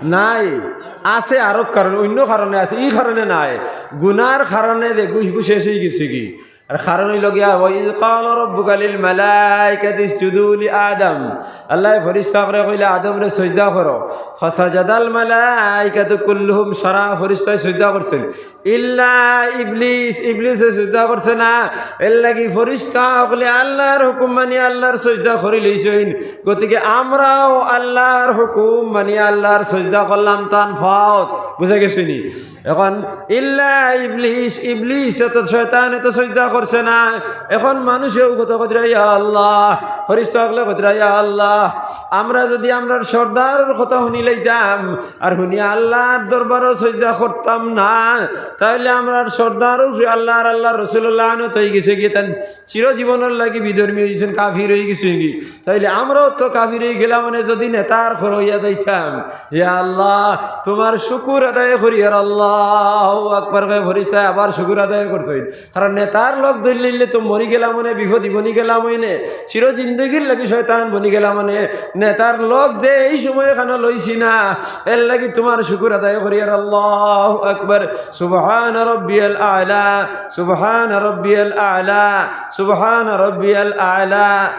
নাই, আছে আরক কারণে, অইন্য কারণে আছে, ই কারণে নাই, গুনার কারণে যেগু হিগু শেষ অই গেছে কি? আর কারণ অইলো গিয়া, "ওয়া ইয ক্বালা রাব্বুকা লিল মালাইকাতি ইসজুদু লি আদম।" আল্লায় ফিরিস্তা অকলরে কইলা, "আদমরে সইজদা করো।" ফাসাজাদাল মালাইকাতু কুল্লুহুম, সারা ফিরিস্তায় সইজদা করছইন। ইল্লা ইবলিস, ইবলিসে সইজদা করছে না। এরলাগি ফিরিস্তা অকলে আল্লার হুকুম মানিয়া আল্লার সইজদা করিলাইছইন। গতিকে আমরাও আল্লার হুকুম মানিয়া আল্লার সইজদা করলাম তান পাওত। বুঝা গেছে নি? অখন ইল্লা ইবলিস, ইবলিসে তো, শয়তানে তো সইজদা করছে না। অখন মানষেও কথা কইতরা, "ইয়া আল্লাহ", ফিরিস্তা অকলে কইতরা, "ইয়া আল্লাহ, আমরা যুদি আমরার সর্দারর কথা হুনিলাইতাম, আর হুনিয়া আল্লার দরবারো সইজদা করতাম না, তাইলে আমরার সর্দারর উপরে আল্লাহ আর আল্লার রসুলর লানত অইগেছে গি, তাইন চিরজীবনর লাগি বিধর্মী অইগেছইন, কাফির অইগেছইন গি। তাইলে আমরাও তো কাফির অইগেলাম, মানে যুদি নেতার খর অইয়া যাইতাম।" ইয়া আল্লাহ, তুমার শুকুর আদায় করি। আর আল্লাহু আকবার কইয়া ফিরিস্তায় আবার শুকুর আদায় করছইন। কারণ নেতার লগ ধরিলাইলে তো মরিগেলাম মানে, বিপদি বনিগেলাম অইনে, চির জিন্দেগির লাগি শয়তান বনিগেলাম মানে। নেতার লগ যে এই সময় এখানো লইছি না, এরলাগি তুমার শুকুর আদায় করি। আর আল্লাহু আকবার, সুবহান রাব্বিয়াল আলা, সুবহান রাব্বিয়াল আলা, সুবহান রাব্বিয়াল আলা।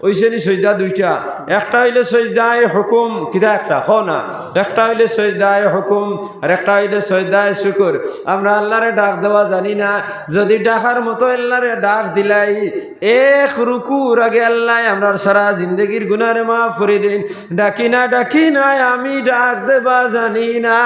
অইছে নি সইজদা দুইটা? একটা অইলে সইজদায়ে হুকুম, কিতা একটা? কও না। একটা অইলে সইজদায়ে হুকুম, আর একটা অইলে সইজদায়ে শুকুর। আমরা আল্লারে ডাক দেওয়া জানি না, যুদি ডাকার মতো আল্লারে ডাক দিলাই, এক রুকুর আগে আল্লায় আমরার সারা জিন্দেগির গুনারে মাফ করি দেইন। ডাকি না, ডাকি না, আমি ডাক দেবা জানি না।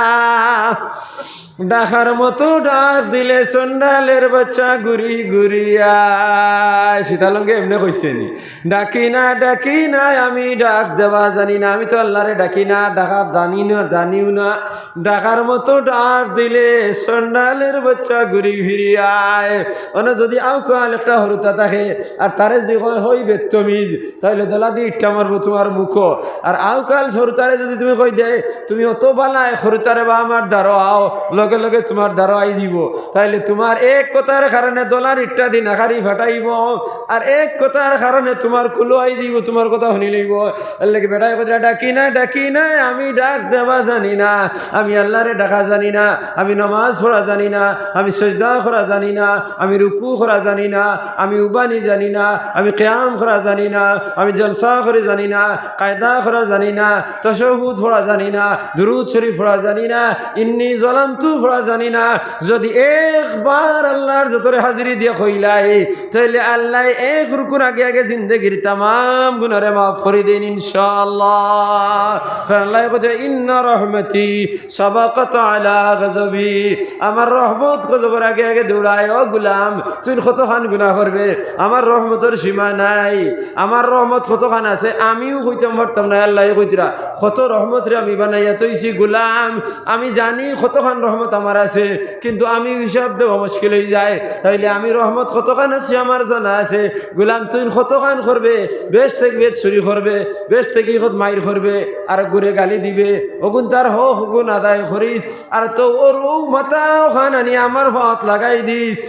ডাকার মতো ডাক দিলে চন্ডালের বাচ্চা ঘুরি ঘুরি আয়। সীতালঙ্গে এমনে কইছে নি, "ডাকি না, ডাকি না, আমি ডাক দেবা জানি না।" আমি তো আল্লারে ডাকি না, ডাকা জানি না, জানিও না। ডাকার মতো ডাক দিলে চন্ডালের বাচ্চা ঘুরি ফিরি আয়। অনে যুদি আউকাল একটা হুরুতা থাকে, আর তারে যুদি কয়, "হই বেত্তমিজ", তাইলে দলাদি ইট্টা মারবো তুমার মুখো। আর আউকাল হুরুতারে যুদি তুমি কই দেয়, "তুমি অত বালা, হুরুতারে বা আমার দ্বারো আও", লগে লগে তুমার দ্বারো আই দিবো। তাইলে তুমার এক কথার কারণে দলার ইট্টা দি নাকারি ফাটাইবো, আর এক কথার কারণে তুমার কুলো আই দিবো, তুমার কথা হুনিলাইবো। এরলাগি বেটায় কইতরা, "ডাকি না, ডাকি না, আমি ডাক দেবা জানি না, আমি আল্লারে ডাকা জানি না, আমি নামাজ পড়া জানি না, আমি সইজদা করা জানি না, আমি রুকু করা জানি না, আমি উবানি জানি না, আমি কিয়াম করা জানি না, আমি জলসা করি জানি না, কায়দা করা জানি না, তাশাহুদ পড়া জানি না, দুরুদ শরিফ পড়া জানি না, ইন্নি জলামতু পড়া জানি না।" যুদি একবার আল্লার দরবারে হাজিরি দিয়া কইলাই, তাইলে আল্লায় এক রুকুর আগে আগে জিন্দেগির তামাম গুনারে মাফ করি দেইন ইনশাআল্লাহ। কারণ আল্লায় কইতরা, "ইন্না রহমতি সাবাকাত আলা গজবি।" আমার রহমত গজবর আগে আগে দৌড়ায়। ও গুলাম, তুইন কতখান গুনা করবে? আমার রহমতর সীমা নাই। আমার রহমত কতখান আছে, আমিও কইতাম পারতাম না। আল্লায় কইতরা, "কত রহমতরে আমি বানাইয়া থইছি গুলাম, আমি জানি কতখান রহমত আমার আছে, কিন্তু আমি হিসাব দেওয়া মুশকিল অইযায়। তাইলে আমি রহমত কতখান আছে আমার জানা আছে। গুলাম, তুইন কতখান করবে? বেশ থাকি বেশ চুরি করবে, বেশ থাকি কত মাইর করবে, আর ঘুরে গালি দিবে। অগুন তার হক অগুন আদায় করিস। আর তো ওর ও মাথা অখান আনি আমার পাওত লাগাই দিস।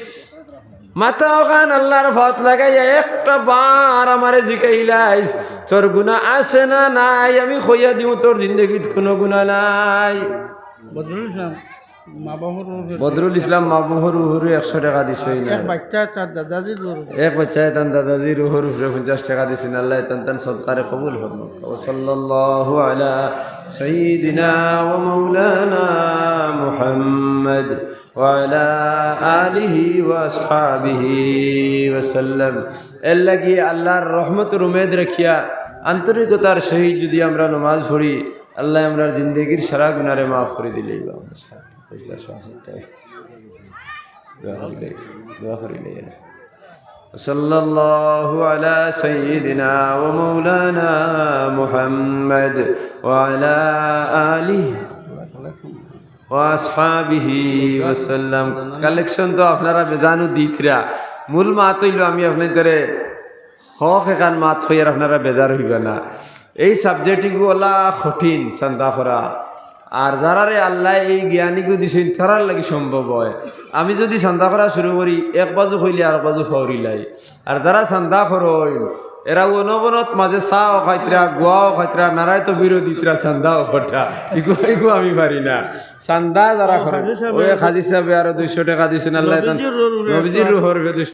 মাথা অখান আল্লার পাওত লাগাইয়া একটা বার আমারে জিকাইলাইস, তোর গুনা আছে না নাই? আমি কইয়া দিমু, তোর জিন্দেগিত কুনু গুনা নাই।" বদরুল ইসলাম, মা বাবার উপরে বদরুল ইসলাম মাহবুবর উপরে একশো টেকা দিছইন। এক বাচ্চায় তার দাদাজির উপরে। এক বাচ্চায় তার দাদাজির উপরে পঞ্চাশ টেকা দিছইন। আল্লায় তান তান সদকারে কবুল করুক। ওয়া সাল্লাল্লাহু আলা সাইয়্যিদিনা ওয়া মাওলানা মুহাম্মদ ওয়া আলা আলিহি ওয়া আসহাবিহি ওয়া সাল্লাম। এরলাগি আল্লার রহমতর উমেদ রাখিয়া আন্তরিকতার সহিত যুদি আমরা নমাজ পড়ি, আল্লায় আমরার জিন্দেগির সারা গুনারে মাফ করি দিলাইবা। দোয়া করিলে, দোয়া করিলে। সাল্লাল্লাহু আলা সাইয়্যিদিনা ওয়া মাওলানা মুহাম্মদ ওয়া আলা আলিহি ওয়া আসহাবিহি ওয়া সাল্লাম। কালেকশন তো আপনারা বেজানউ দিতরা, মূল মাত অইলো আমি আপনাইন্তরে হক এখান মাত কইয়ার আপনারা বেজার অইবা না। এই সাবজেক্ট ইগু অলা কঠিন চান্দা করা। আর যারারে আল্লায় এই জ্ঞান ইগু দিছইন, তারার লাগি সম্ভব অয়। আমি যুদি চান্দা করা শুরু করি, এক বাজু কইলে আরক বাজু ফাউরিলাই। আর যারা চান্দা করইন, এরা অনবরত মাঝে চাও খাইতরা, গুয়াও খাইতরা, নারায় তো বিরোধিতরা, চান্দাও কটা। ইগু, ইগু আমি পারি না। চান্দা যারা করে, কাজী সাহেব, ওই কাজী সাহেবে আরো দুইশো টেকা দিছইন, আল্লায় তান নবীজির রুহর উপরে নবীজির রুহর উপরে